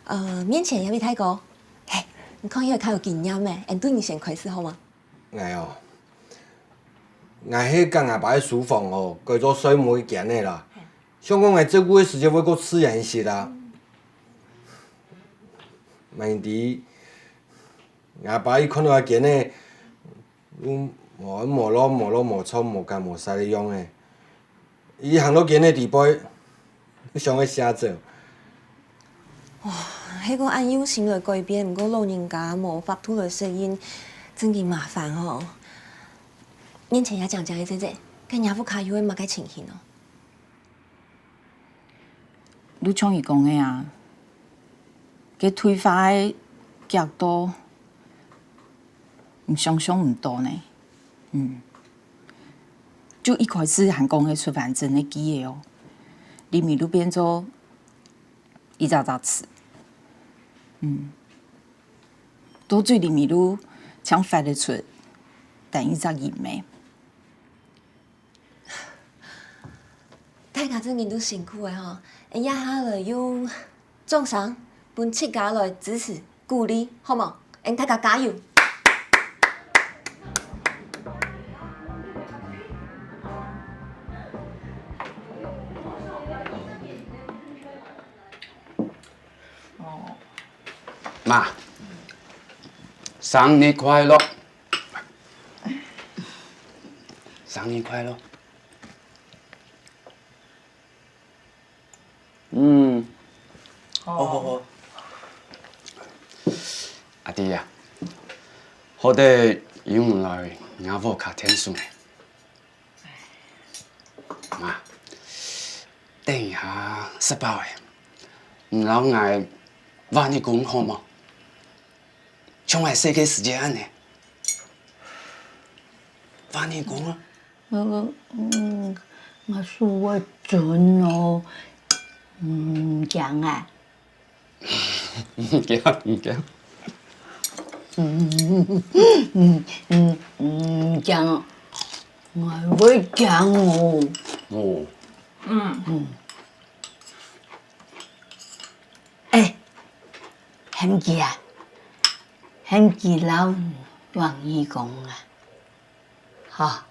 呃，面前這位大哥，嘿，你看起來較有經驗欸，恁對你先開始好無？𠊎哦，𠊎係將吾爸个書房哦改做睡目个間仔啦，想講𠊎照顧个時節會較自然一息啊。毋知 吾爸一看到該間仔，就無安無樂、無落無著、無乾無淨个樣仔。一行到間仔底背，就想愛嚇走。哇，係講恁用心來改變，毋過老人家無法度來適應，真經麻煩吼。面前這靚靚个姐姐，該若屋下又係麼个情形哦？ 就像你講个啊，該退化个速度，你想像毋到呢。嗯，就一開始還講得出完整个句仔哦，臨尾就變做一隻隻字。嗯，到最臨尾就淨發得出單一隻音仔。 大家真經都辛苦了吼，𠊎這下來用掌聲分自家來支持、鼓勵，好無？𠊎大家加油！媽，生日快樂！生日快樂！ 嗯，好好好。阿弟啊，好得有你來吾屋下𢯭手呢。媽，等一下食飽了，你摎𠊎畫日光好無？像𠊎細个時節恁仔，畫日光啊！ 呃，嗯，𠊎手會顫哦，毋驚啊。毋驚，毋驚。嗯，嗯，嗯，嗯，毋驚哦，𠊎會驚哦。哦。嗯。嗯。哎，喊佢啊，喊佢摎王姨講啊。 好。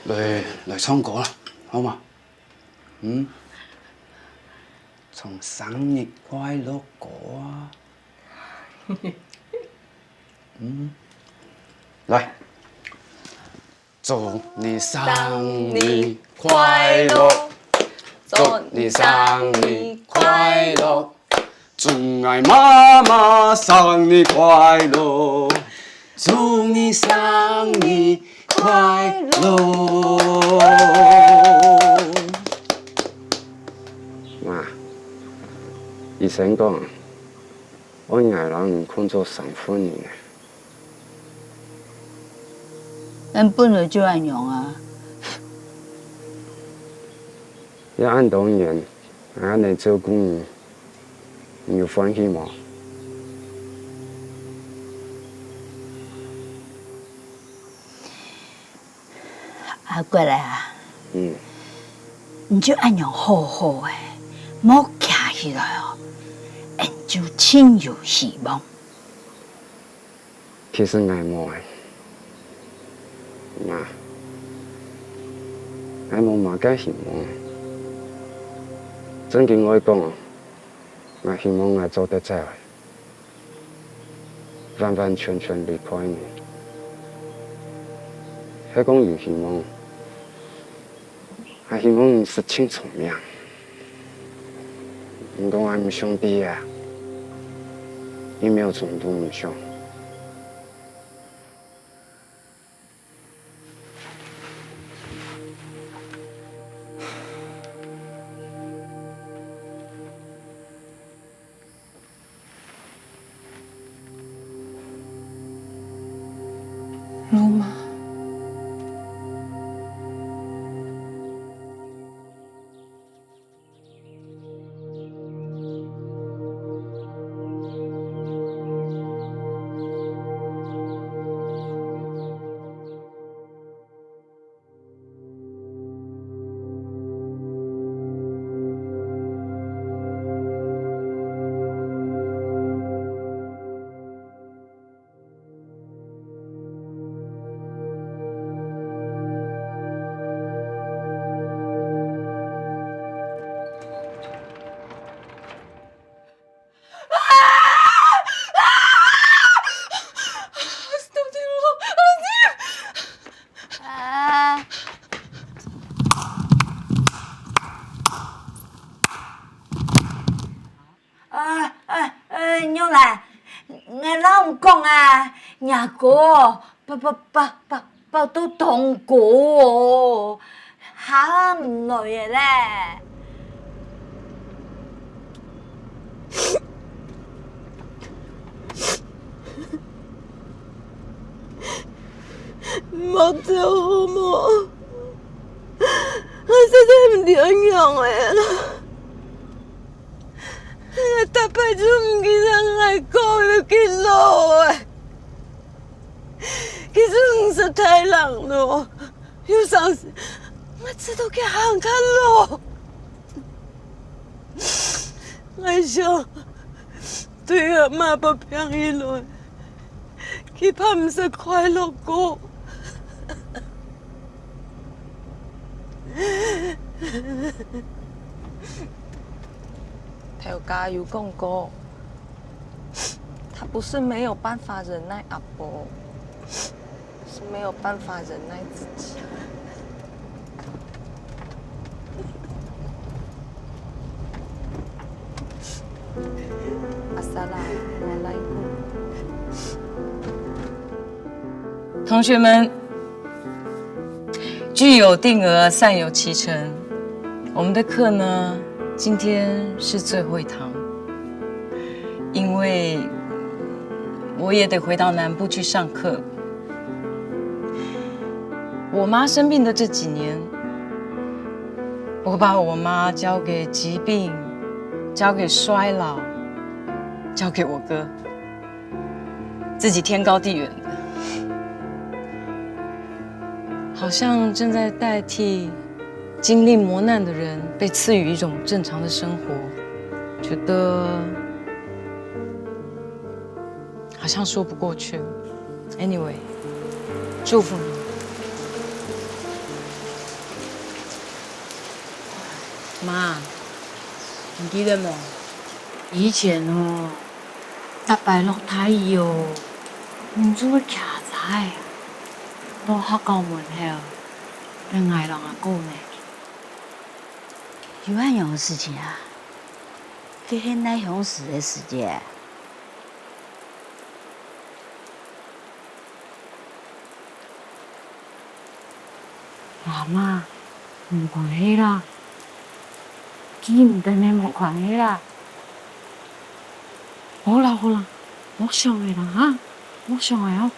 來，來唱歌啦，好無？嗯，唱生日快樂歌啊！嗯，來。 祝你生日快樂，祝你生日快樂，祝𠊎媽媽生日快樂，祝你生日快樂。媽，醫生講， 愛𠊎摎你看做生份人呢。𠊎本來就恁樣啊。這恁多年，𠊎恁仔照顧你，你有歡喜無？阿國啊，嗯。你就恁樣好好个，莫徛起來哦，俺就盡有希望。其實𠊎無欸，媽，𠊎無麼个希望欸。正經愛講，𠊎希望𠊎做得走欸。 完完全全離開你。係講有希望，𠊎希望你識盡聰明。毋過𠊎毋想知啊，一秒鐘都毋想。 羅馬。啊！啊，啊，啊，玉蘭，𠊎摎你講啊，若哥，把，把，把，把，把到當高哦，下毋來个咧。 莫走好無？𠊎實在毋知愛仰仔啦。𠊎逐擺就毋記得𠊎哥有幾老欸。其實你實在老了，有當時𠊎知著佢還較老。𠊎想， 對阿媽發病以來，佢怕毋識快樂過。頭家有講過，他不是沒有辦法忍耐阿婆， 是沒有辦法忍耐自己。阿莎拉，我來一步。同學們，聚有定額，散有期程。我們的課呢，今天是最後一堂，因為我也得回到南部去上課。 我媽生病的這幾年，我把我媽交給疾病，交給衰老，交給我哥，自己天高地遠的，好像正在代替經歷磨難的人被賜予一種正常的生活，覺得 好像說不過去。Anyway，祝福你。媽，你記得無？以前哦，逐擺落大雨哦，你就會擎遮仔，到學校門口，等𠊎摎阿哥呢。有恁樣个事情啊？該係哪央時个事情？ 媽媽，無關係啦，記毋得乜無關係啦。好啦好啦，莫想了啦哈，莫想了哦。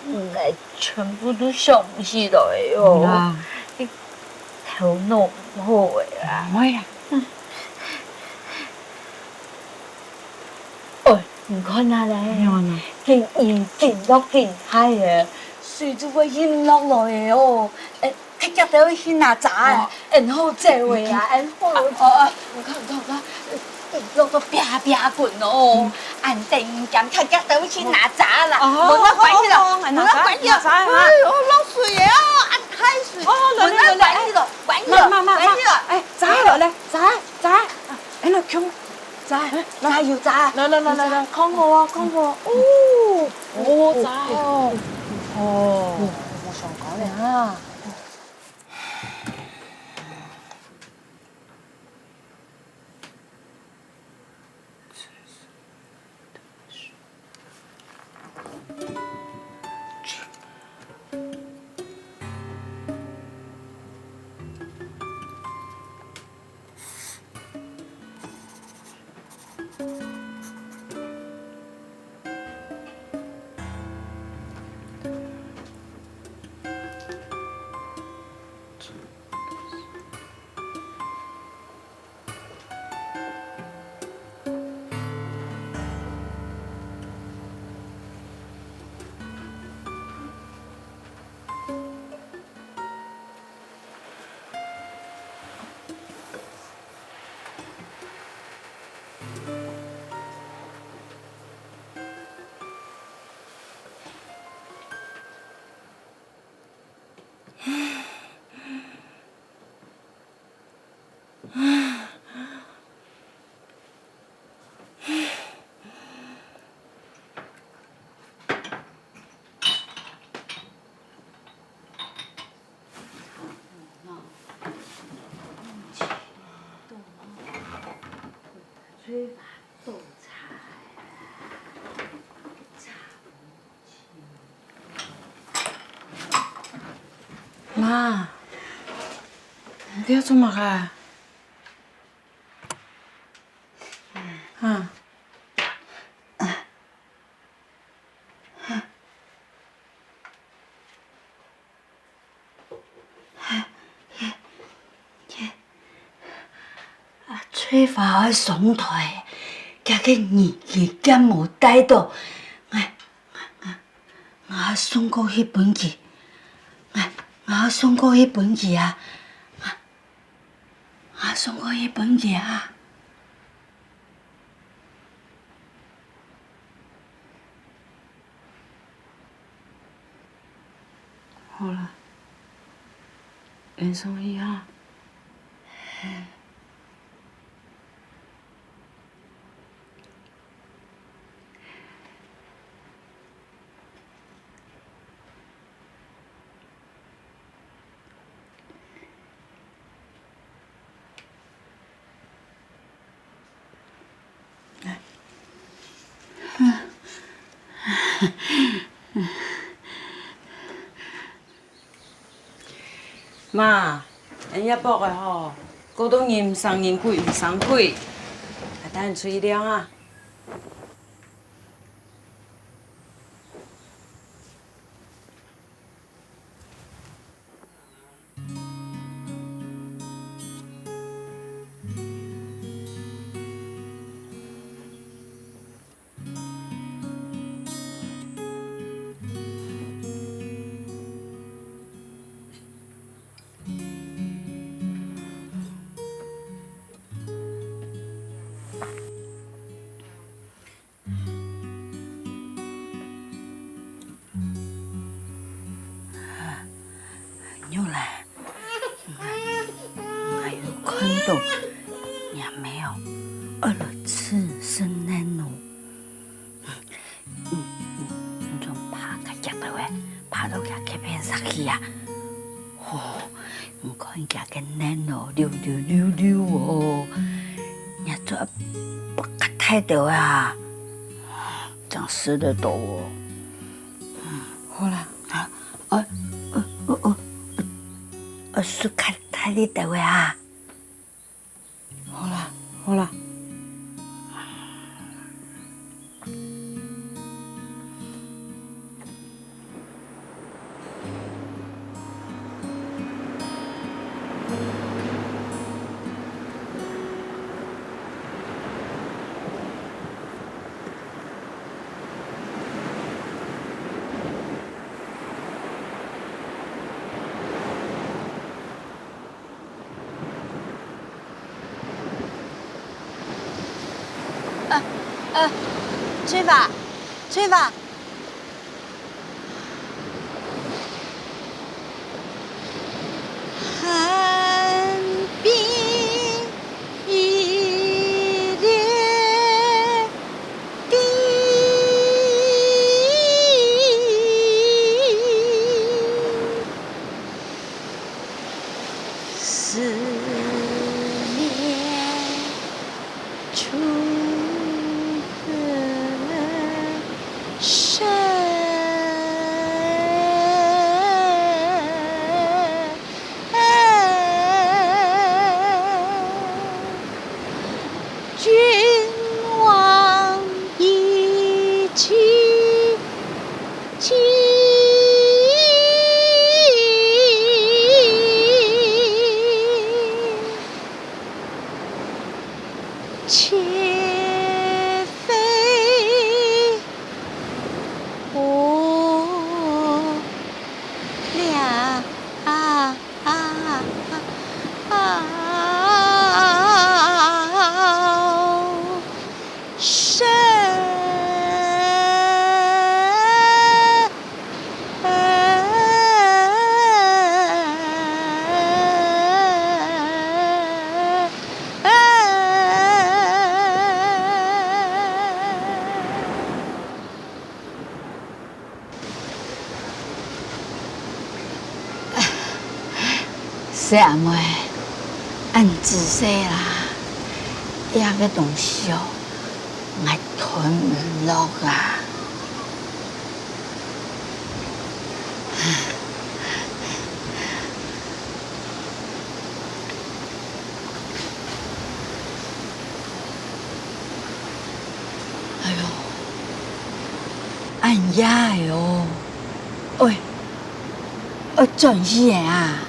𠊎全部都想毋起來哦。好啦。你頭腦毋好个啊。毋會啦。 哦，你看啊咧，仰般啊？緊雨緊落緊大个，水就會淹落來个哦。欸，較遽兜去拿遮啊，哦。恁好走个啊，恁好。哦，哦，你看，你看，你看，落到啪啪滾哦。嗯。恁等間，較遽兜去拿遮啦。哦，門仔關起來，哦，哦，哦，門仔關起來。拿遮，拿遮啊。哎喲，落水个哦，恁大水。哦，來，門仔關起來，來，來。關起來，媽，媽，媽，關起來。媽，欸，遮來，來，遮，遮。啊，欸，來，共 遮，遮有遮。來，來，來，來，來，看好啊，看好啊。哦，哦，遮哦。哦，無想到呢。啊。 媽，你在做麼个？啊？ 啊，翠花愛上台，厥个日記敢無帶到？𠊎，𠊎，𠊎送過去分佢，𠊎，𠊎送過去分佢啊！𠊎，𠊎送過去分佢啊！ 好啦，𫣆送去哈。媽，恁夜晡个吼，過到人毋生人，鬼毋生鬼，𠊎帶你出去尞啊！ 玉蘭，𠊎，𠊎有看到若姆哦，愛來自生卵哦。嗯，嗯，你就爬較遽兜仔，爬到厥隔壁室去啊。吼，你看厥个卵哦，溜溜溜溜哦，若做擘較大兜啊，正食得到哦。 好啦。啊，呃，呃，呃，呃，呃，食較大力兜仔啊。好啦，好啦。 玉呃，呃，翠华，翠华。寒冰一裂冰。思念 春深。君王一气 細阿妹，恁仔細啦，這个東西哦，𠊎吞毋落啊。哎喲，恁夜哦，喂，愛轉去个啊！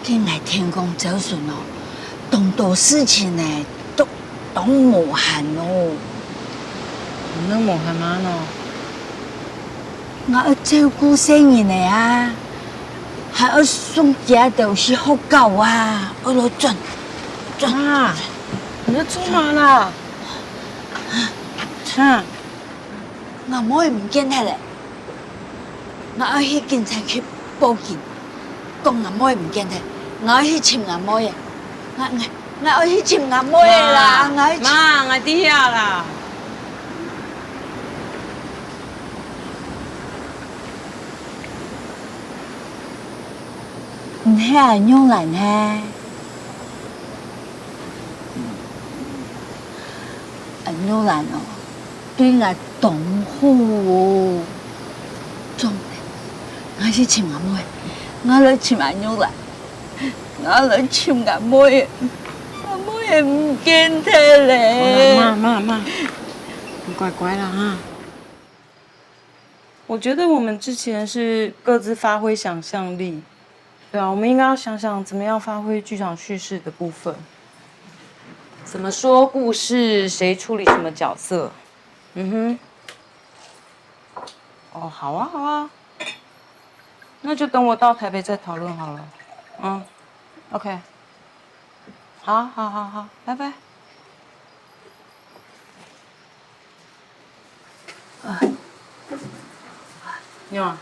聽𠊎聽講朝晨哦，當多事情呢，都當無閒哦。你無閒麼个呢？𠊎愛照顧細人仔啊，還愛送佢兜去學校啊，愛來轉，轉。啊，你在做麼个啦？啊！ 吾妹毋見忒了，𠊎愛去警察局報警，講吾妹毋見忒，𠊎愛去尋吾妹仔，𠊎𠊎𠊎愛去尋吾妹仔啦，𠊎愛去。媽，𠊎知啊啦。你係阿玉蘭係？阿玉蘭哦， 對𠊎當好哦。總，𠊎去尋阿妹，𠊎來尋阿玉蘭，𠊎來尋阿妹，阿妹毋見忒了。好了，媽媽媽，你乖乖啦哈。我覺得我們之前是各自發揮想像力，對啊，我們應該要想想怎麼樣發揮劇場敘事的部分。怎麼說故事，誰處理什麼角色？嗯哼。哦，好啊，好啊。那就等我到台北再討論好了。嗯，OK。好，好，好，好，拜拜。 你好。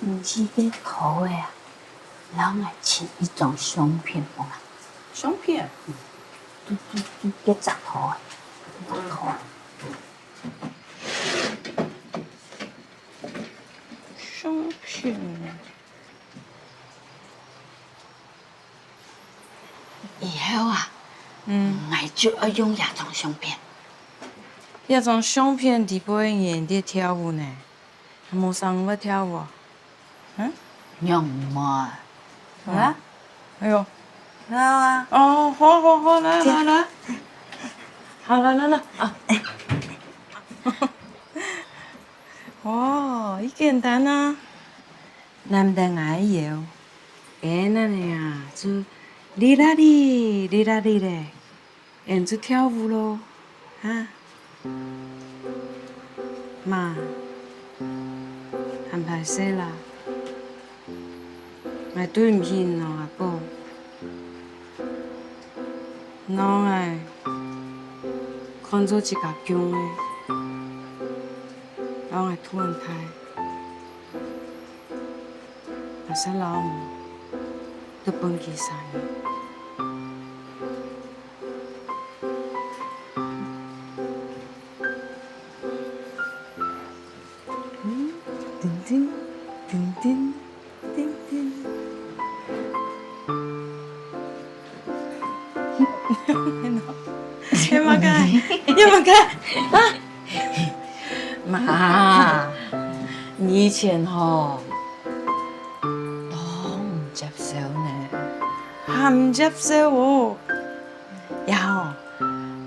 你去該拖仔啊，摎𠊎尋一張相片分𠊎。相片？嗯，對對對，該隻拖仔，該隻拖仔。相片。 以後啊，嗯，𠊎就愛用這張相片。這張相片裡背人在跳舞呢，還無想愛跳舞啊？嗯？仰毋會？好啊？哎喲，好啊。哦，好好好，來來來，好來來來啊！哇，已簡單啊！難得𠊎有。 該恁仔啊，就哩啦哩，哩啦哩咧，𠊎就跳舞囉，哈。媽，還歹勢啦，𠊎對毋起你阿公。喏，𠊎 看做自家降个，摎𠊎渡恁大，𠊎煞摎你都分佢儕人。 嗯，叮叮，叮叮，叮叮。你麼个？你麼个？啊？媽，你以前吼，當毋接受呢。還毋接受哦？呀吼，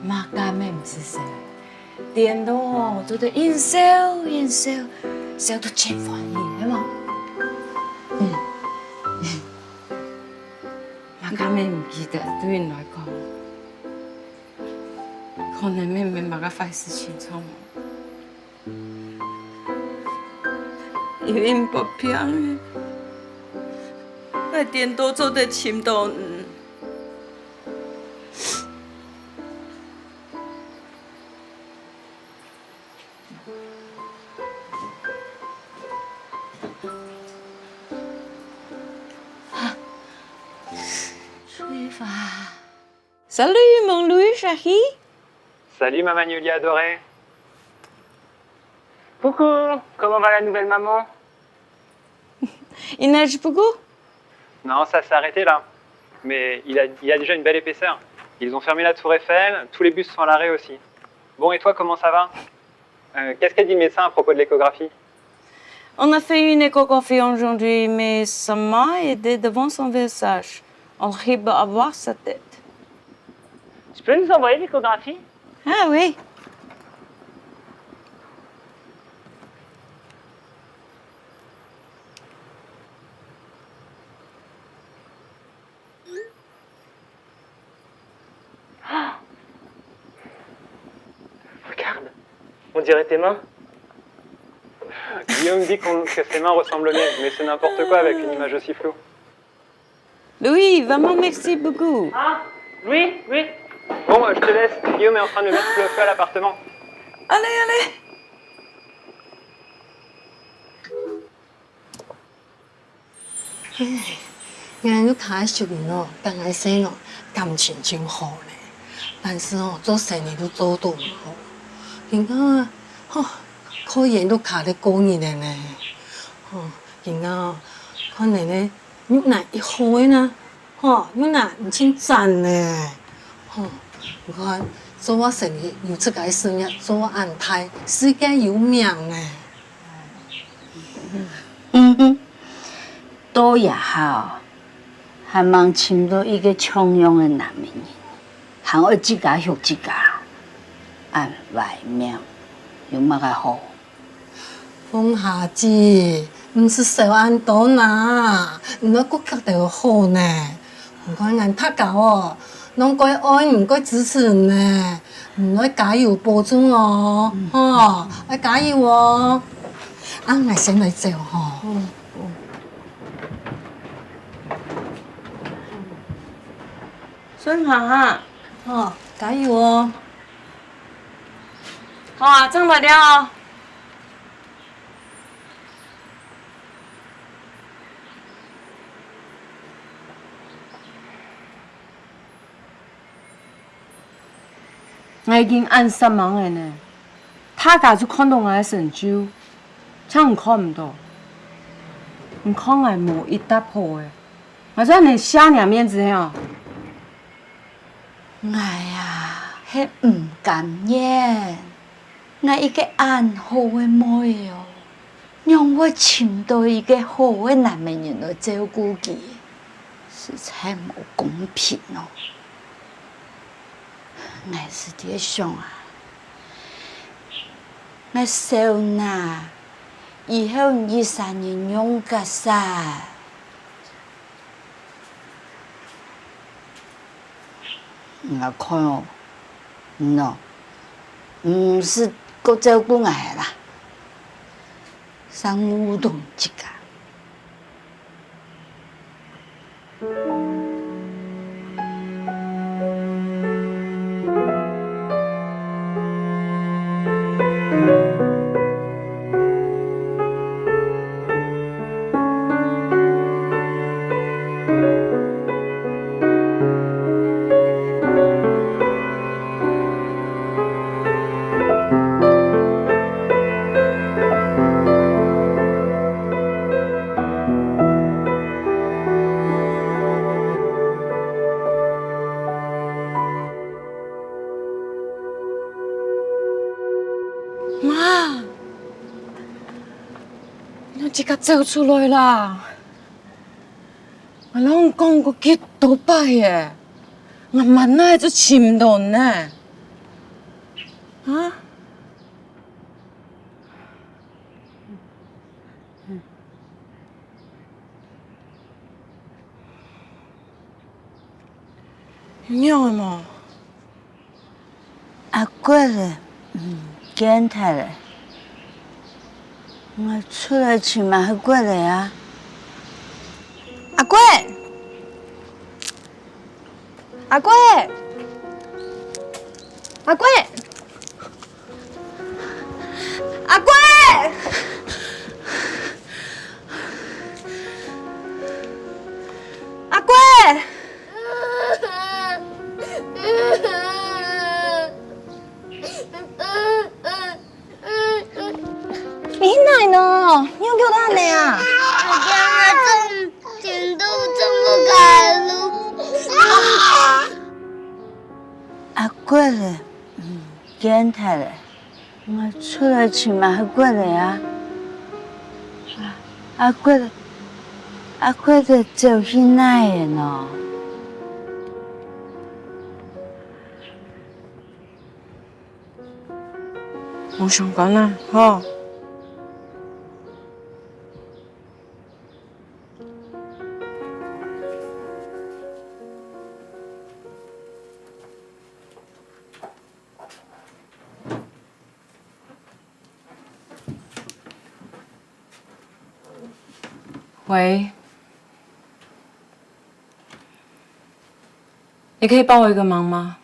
媽，根本毋使受。 顛倒哦，做得應酬應酬，笑到盡歡喜，係無？嗯。𠊎根本毋記得對你來講，可能乜毋係麼个壞事情，著無？因為你發病了，𠊎顛倒做得尋到你。 Salut, mon Louis chéri. Salut, ma magnolia adorée. Coucou, comment va la nouvelle maman ? Il neige beaucoup ? Non, ça s'est arrêté là. Mais il a, il y a déjà une belle épaisseur. Ils ont fermé la tour Eiffel, tous les bus sont à l'arrêt aussi. Bon, et toi, comment ça va ? Euh, qu'est-ce qu'a dit le médecin à propos de l'échographie ? On a fait une échographie aujourd'hui, mais ça m'a aidé devant son visage. On arrive à voir sa tête. Tu peux nous envoyer l'échographie ? Ah oui. Regarde, on dirait tes mains. Guillaume dit qu'on- que ses mains ressemblent aux miennes, mais c'est n'importe quoi avec une image aussi floue. Louis, vraiment merci beaucoup. Ah, Louis, oui. Bon, euh, je te laisse. Guillaume est en train de mettre le feu à l'appartement. Allez, allez. 𠊎屋下个淑英哦，同𠊎細妹感情真好呢，但是哦，做生理都做到毋好。今下吼，靠𠊎屋下个過日仔呢。吼，今下哦，看𠊎个玉蘭一好个呢，吼，玉蘭你真讚呢。吼，你看做啊生理有自家个事業，做啊恁大，世界有名呢。 到這下哦，還吂尋到一個像樣个男人，還愛自家畜自家，恁壞命，有麼个好？鳳霞姊，毋使愁恁多啦，你愛顧客就好呢。 你看𠊎大家哦，攏蓋愛你，蓋支持你呢。你愛加油保重哦，吼，愛加油哦。啊，𠊎先來走吼。順風啊。吼，加油哦。好啊，正來尞哦。 𠊎已經恁煞猛了呢，大家就看著𠊎个成就，像你看毋著。你看𠊎無一搭好个，𠊎就恁樣捨你面子係無？𠊎啊，係毋甘願。 𠊎一個恁好个妹哦，仰會尋著一個好个男仔人來照顧佢，實在無公平哦。𠊎實在想啊，𠊎愁哪，以後一儕人仰結煞。 𠊎看哦，你哦，毋使過照顧𠊎啦，先顧等自家。自家走出來啦！𠊎摎你講過幾多擺了，𠊎滿哪就尋毋到你呢！啊？ 有仰仔無？阿國仔毋見忒了，𠊎出來尋阿國仔啊！阿國！阿國！阿國！ 阿國！阿國！你哪呢？你又噭到恁呢啊？我驚𠊎走，走毋開路。阿國仔毋見忒了。 𠊎出來尋阿國仔啊！阿國仔，阿國仔走去哪呢？無相干啊，吼。 喂，你可以幫我一個忙嗎？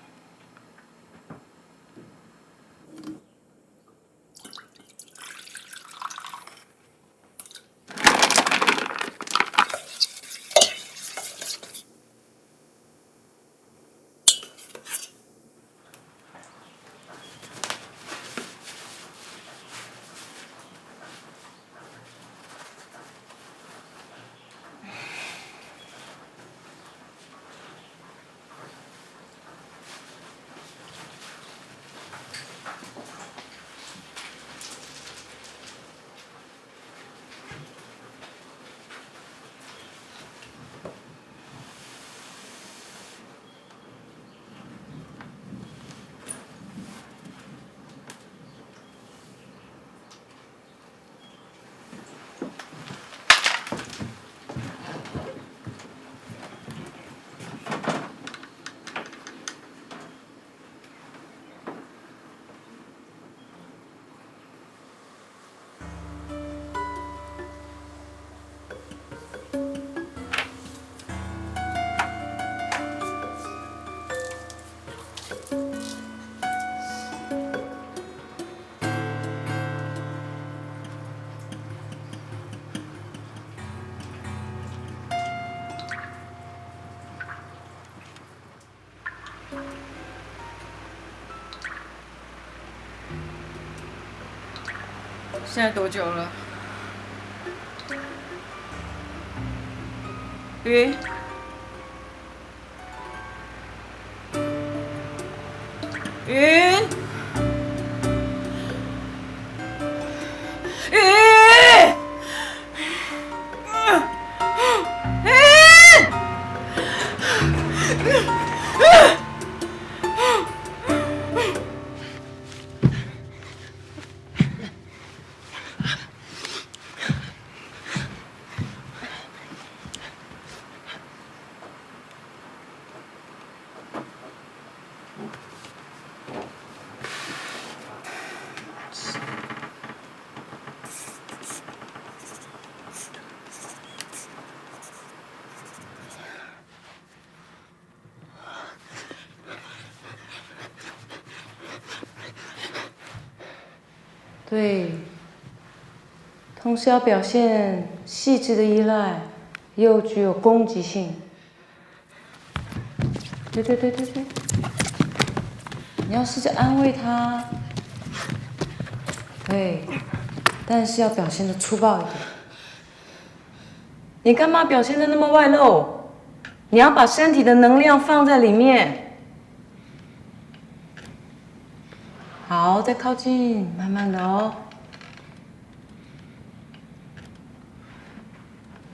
現在多久了？雲，雲，雲！ 對，同時要表現細緻的依賴，又具有攻擊性。對對對對對，你要試著安慰他。對，但是要表現得粗暴一點。 你幹嘛表現得那麼外露？你要把身體的能量放在裡面。好，再靠近，慢慢的哦。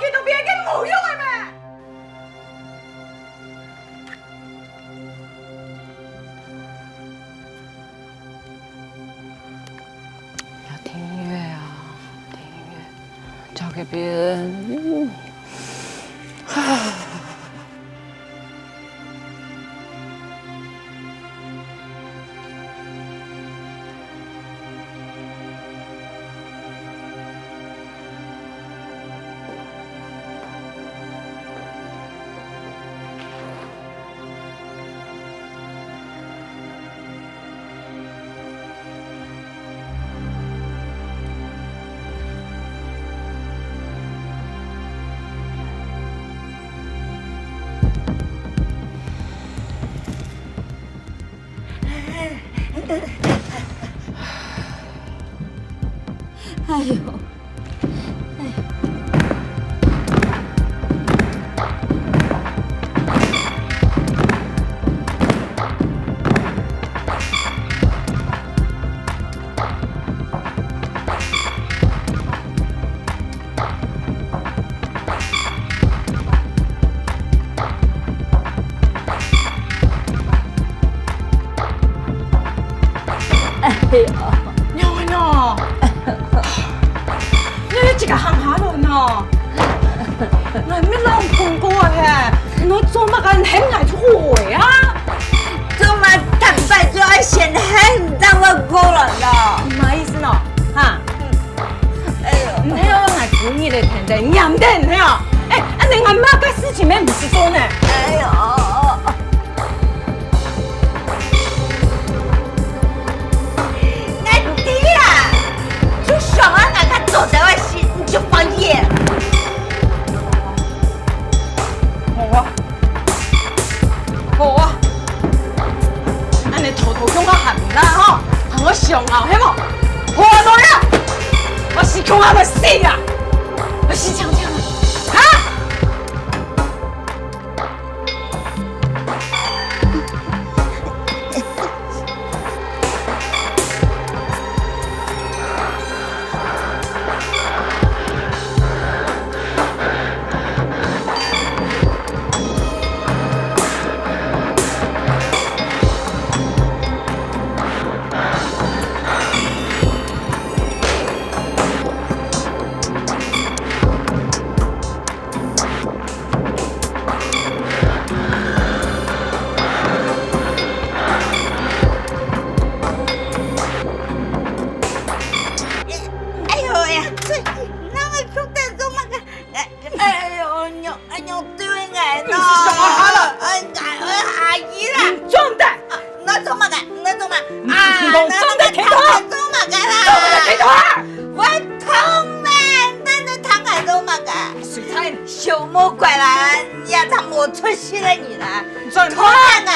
佢到邊个無用个咩？要聽音樂啊，聽音樂，交給別人。嗯。哎喲，哎。哎喲，娘啊娘！你這个鄉下人喏，𠊎乜摎你講過嘿，你做麼个喊𠊎出去啊？做麼个逐擺就愛先喊，你正會過來咯？麼个意思喏？哈？哎喲，你係愛𠊎逐日个天天黏等係啊？哎，恁樣𠊎麼个事情乜毋使做呢？哎喲。 𠊎知啊，就想愛𠊎較早兜个事，你就發現。好啊，好啊，恁樣偷偷用个閒啦吼，還愛想啊，係無？好啊，來啊！𠊎死強啊，𠊎死啊！𠊎死強強啊！啊！ 哎喲呀，這，那個做得做麼个？哎，哎喲，娘，哎喲，對𠊎喏。你是什麼哈了？哎，哎，哎，阿姨啦。你裝的。啊，你做麼个？你做麼个？啊，你裝的，你做麼个啦？啊！水菜，小魔怪啦，你也當無出息个人啦！轉頭啊！你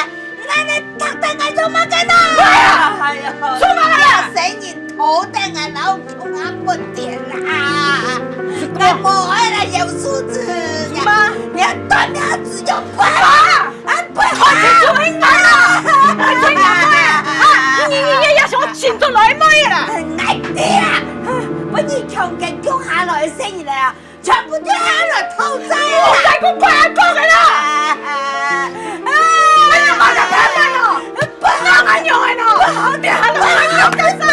來，你踢得𠊎做麼个呢？哎呀，哎呀，做麼个啦？你生人頭等啊，老窮啊，不點啦！你莫愛來有素質，你，你斷了子就不好。 啊，不好！快點做應該啦！快點做應該啊！啊，你，你，你也想請出來賣啦？哎，對啊，分你強奸降下來个生意了啊，全部都還來討債啊！我再不快講个啦！啊，啊，哎呀媽呀，快點哦！不好，恁樣个哦！不好，你還來恁樣幹啥？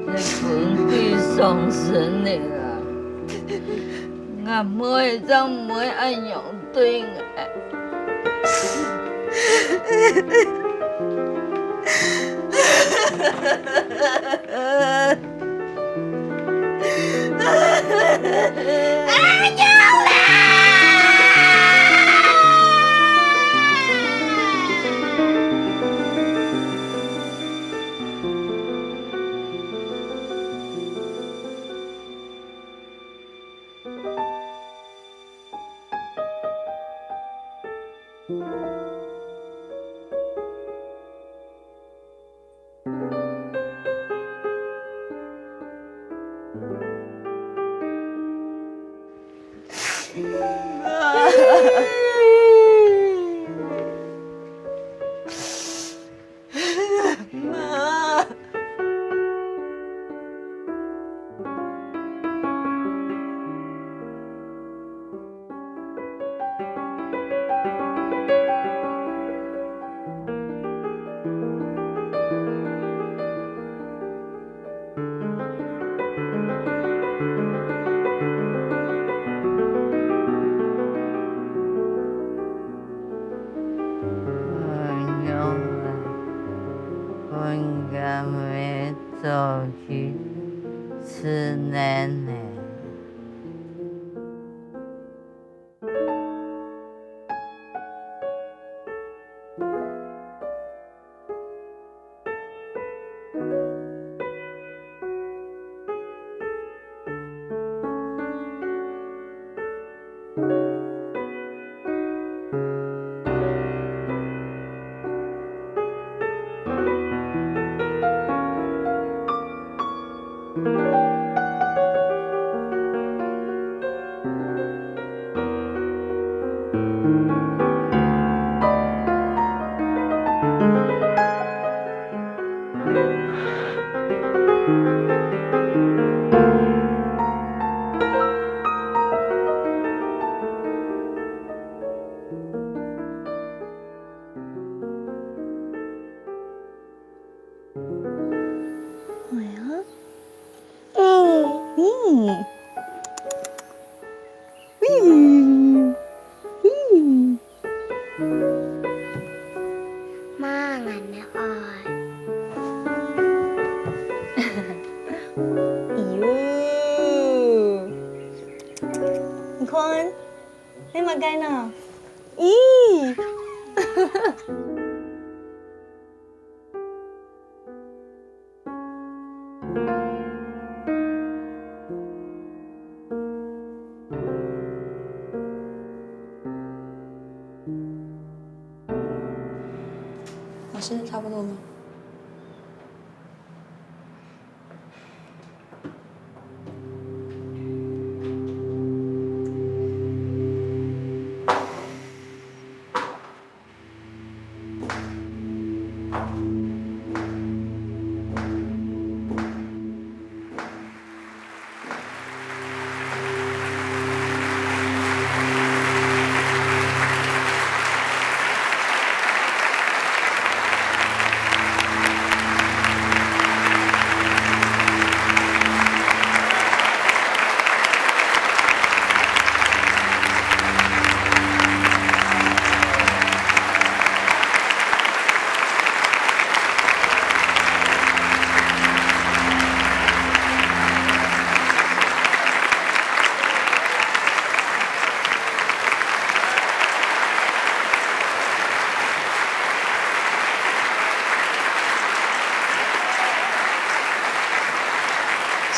你這本鬼上身个啊！𠊎妹正毋會恁樣對𠊎。 哎呀，分佢做去吃奶奶。哎呀，嗯，嗯，嗯。媽，𠊎也愛。哎喲，你看，你麼个呢？咦！ 老師，差不多了。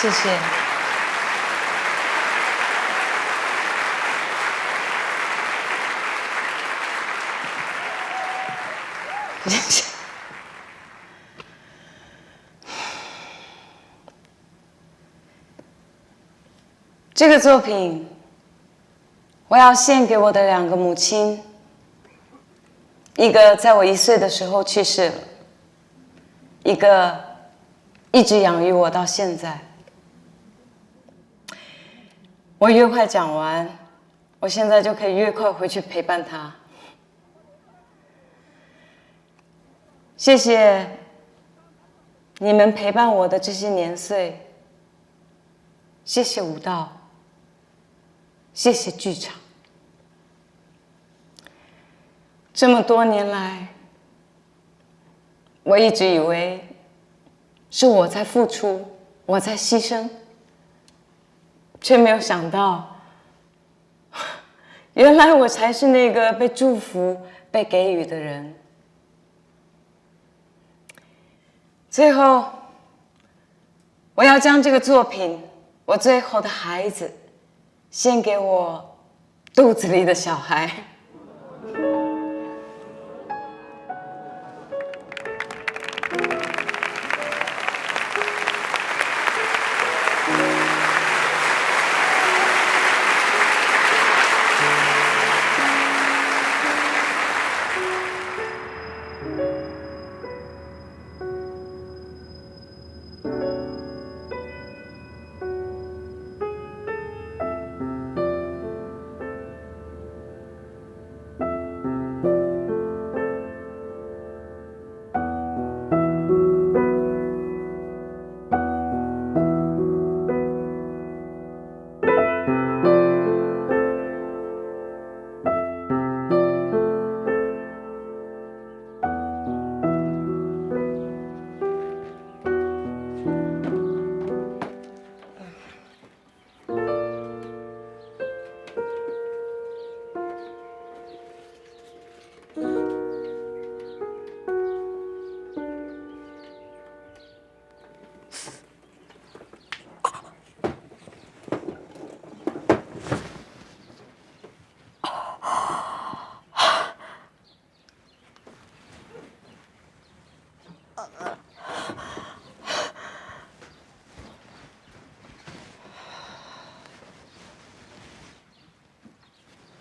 谢谢。谢谢。这个作品，我要献给我的两个母亲，一个在我一岁的时候去世了，一个一直养育我到现在。我越快讲完，我现在就可以越快回去陪伴她。谢谢你们陪伴我的这些年岁，谢谢舞蹈，谢谢剧场。这么多年来，我一直以为是我在付出，我在牺牲，却没有想到，原来我才是那个被祝福、被给予的人。最后，我要将这个作品《我最后的孩子》献给我肚子里的小孩。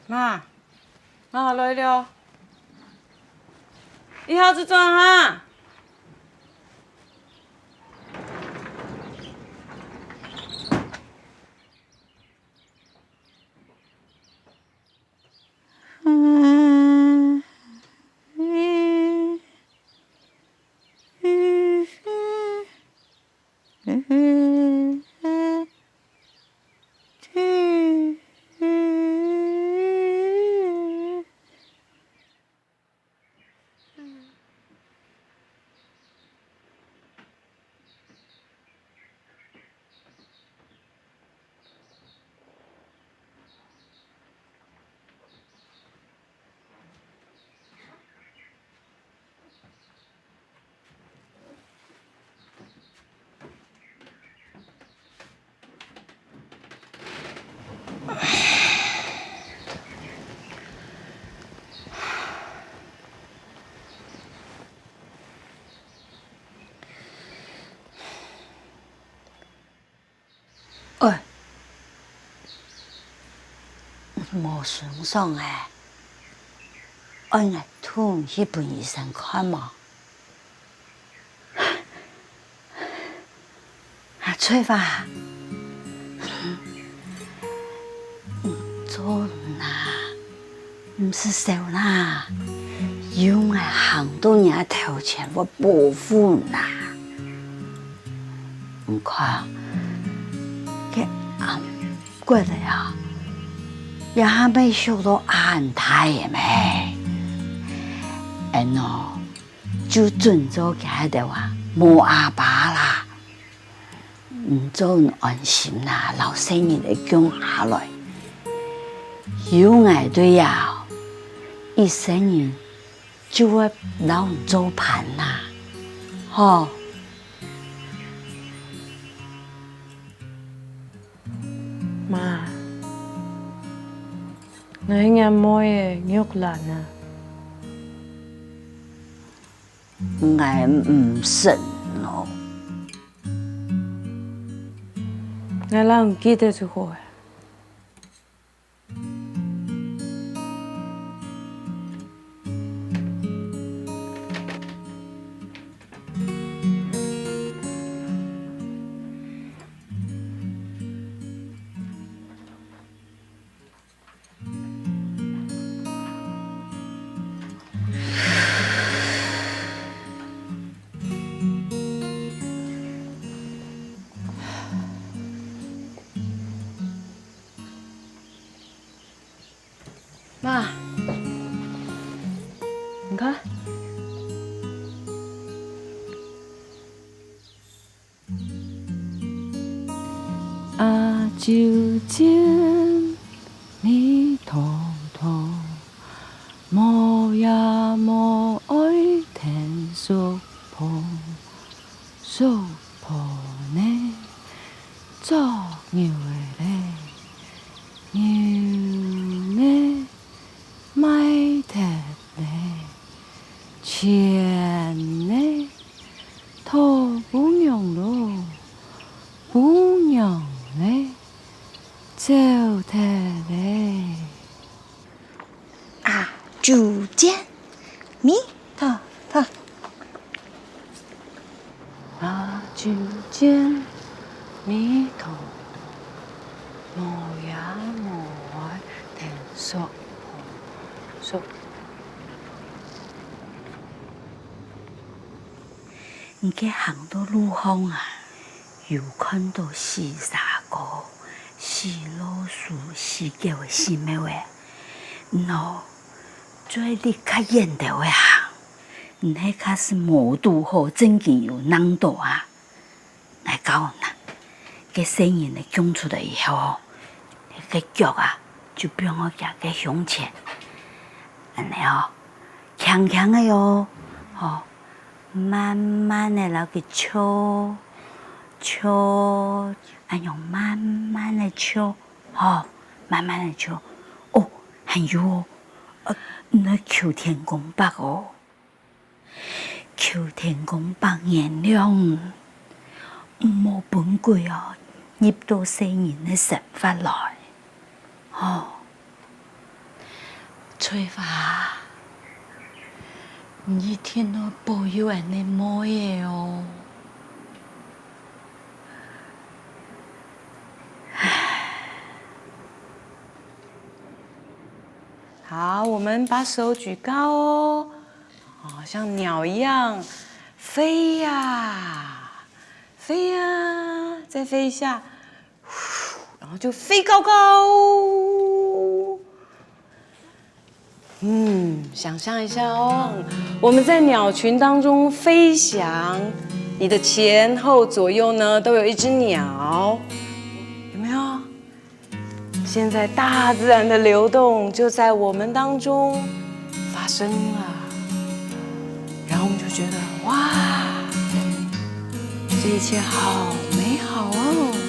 媽，媽，來了，一下子轉哈。哎，無順爽欸，愛𠊎㧡你去分醫生看無？啊，翠花，你做哪？ 毋使愁啦，有𠊎行到你个頭前會保護你啦。你看，該暗骨仔啊，這下乜縮到恁大个咩？恁樣，就準做佢兜啊，無阿爸啦。 你做你安心啦，摎細人仔降下來。有𠊎在這，一生人就會摎你做伴啦，吼。媽，𠊎係若妹仔玉蘭啊。𠊎毋承咯。𠊎摎你記得就好啊。 媽，你看。阿舅見，面熥熥，無爺無哀𢯭叔婆。 叔婆呢，捉牛仔咧，牛呢，賣忒咧，錢呢，討餔娘囉，餔娘呢，走忒咧。 阿舅見，面熥熥。阿舅見，面熥熥，無爺無哀𢯭叔婆，叔。你該行到路項啊，有看到死蛇哥、死老鼠、死狗个死貓仔？喏， 嘴離較遠兜仔行，你係假使無堵好，正經有軁到啊！𠊎教你啊，該細人仔降出來以後，該腳啊，就放到厥个胸前，恁仔哦，輕輕仔哦，吼，慢慢仔摎佢搐，搐，恁樣慢慢仔搐，吼，慢慢仔搐。哦，還有哦， 呃，你愛求天公伯哦，求天公伯原諒，毋好分鬼哦，入到細人个生活來。吼。翠花，你一定愛保佑𠊎个妹仔哦。 好，我們把手舉高哦，哦，像鳥一樣飛呀，飛呀，再飛一下，呼，然後就飛高高。嗯，想象一下哦，我們在鳥群當中飛翔，你的前後左右呢，都有一隻鳥，有沒有？ 現在大自然的流動就在我們當中發生了，然後我們就覺得，哇，這一切好美好哦。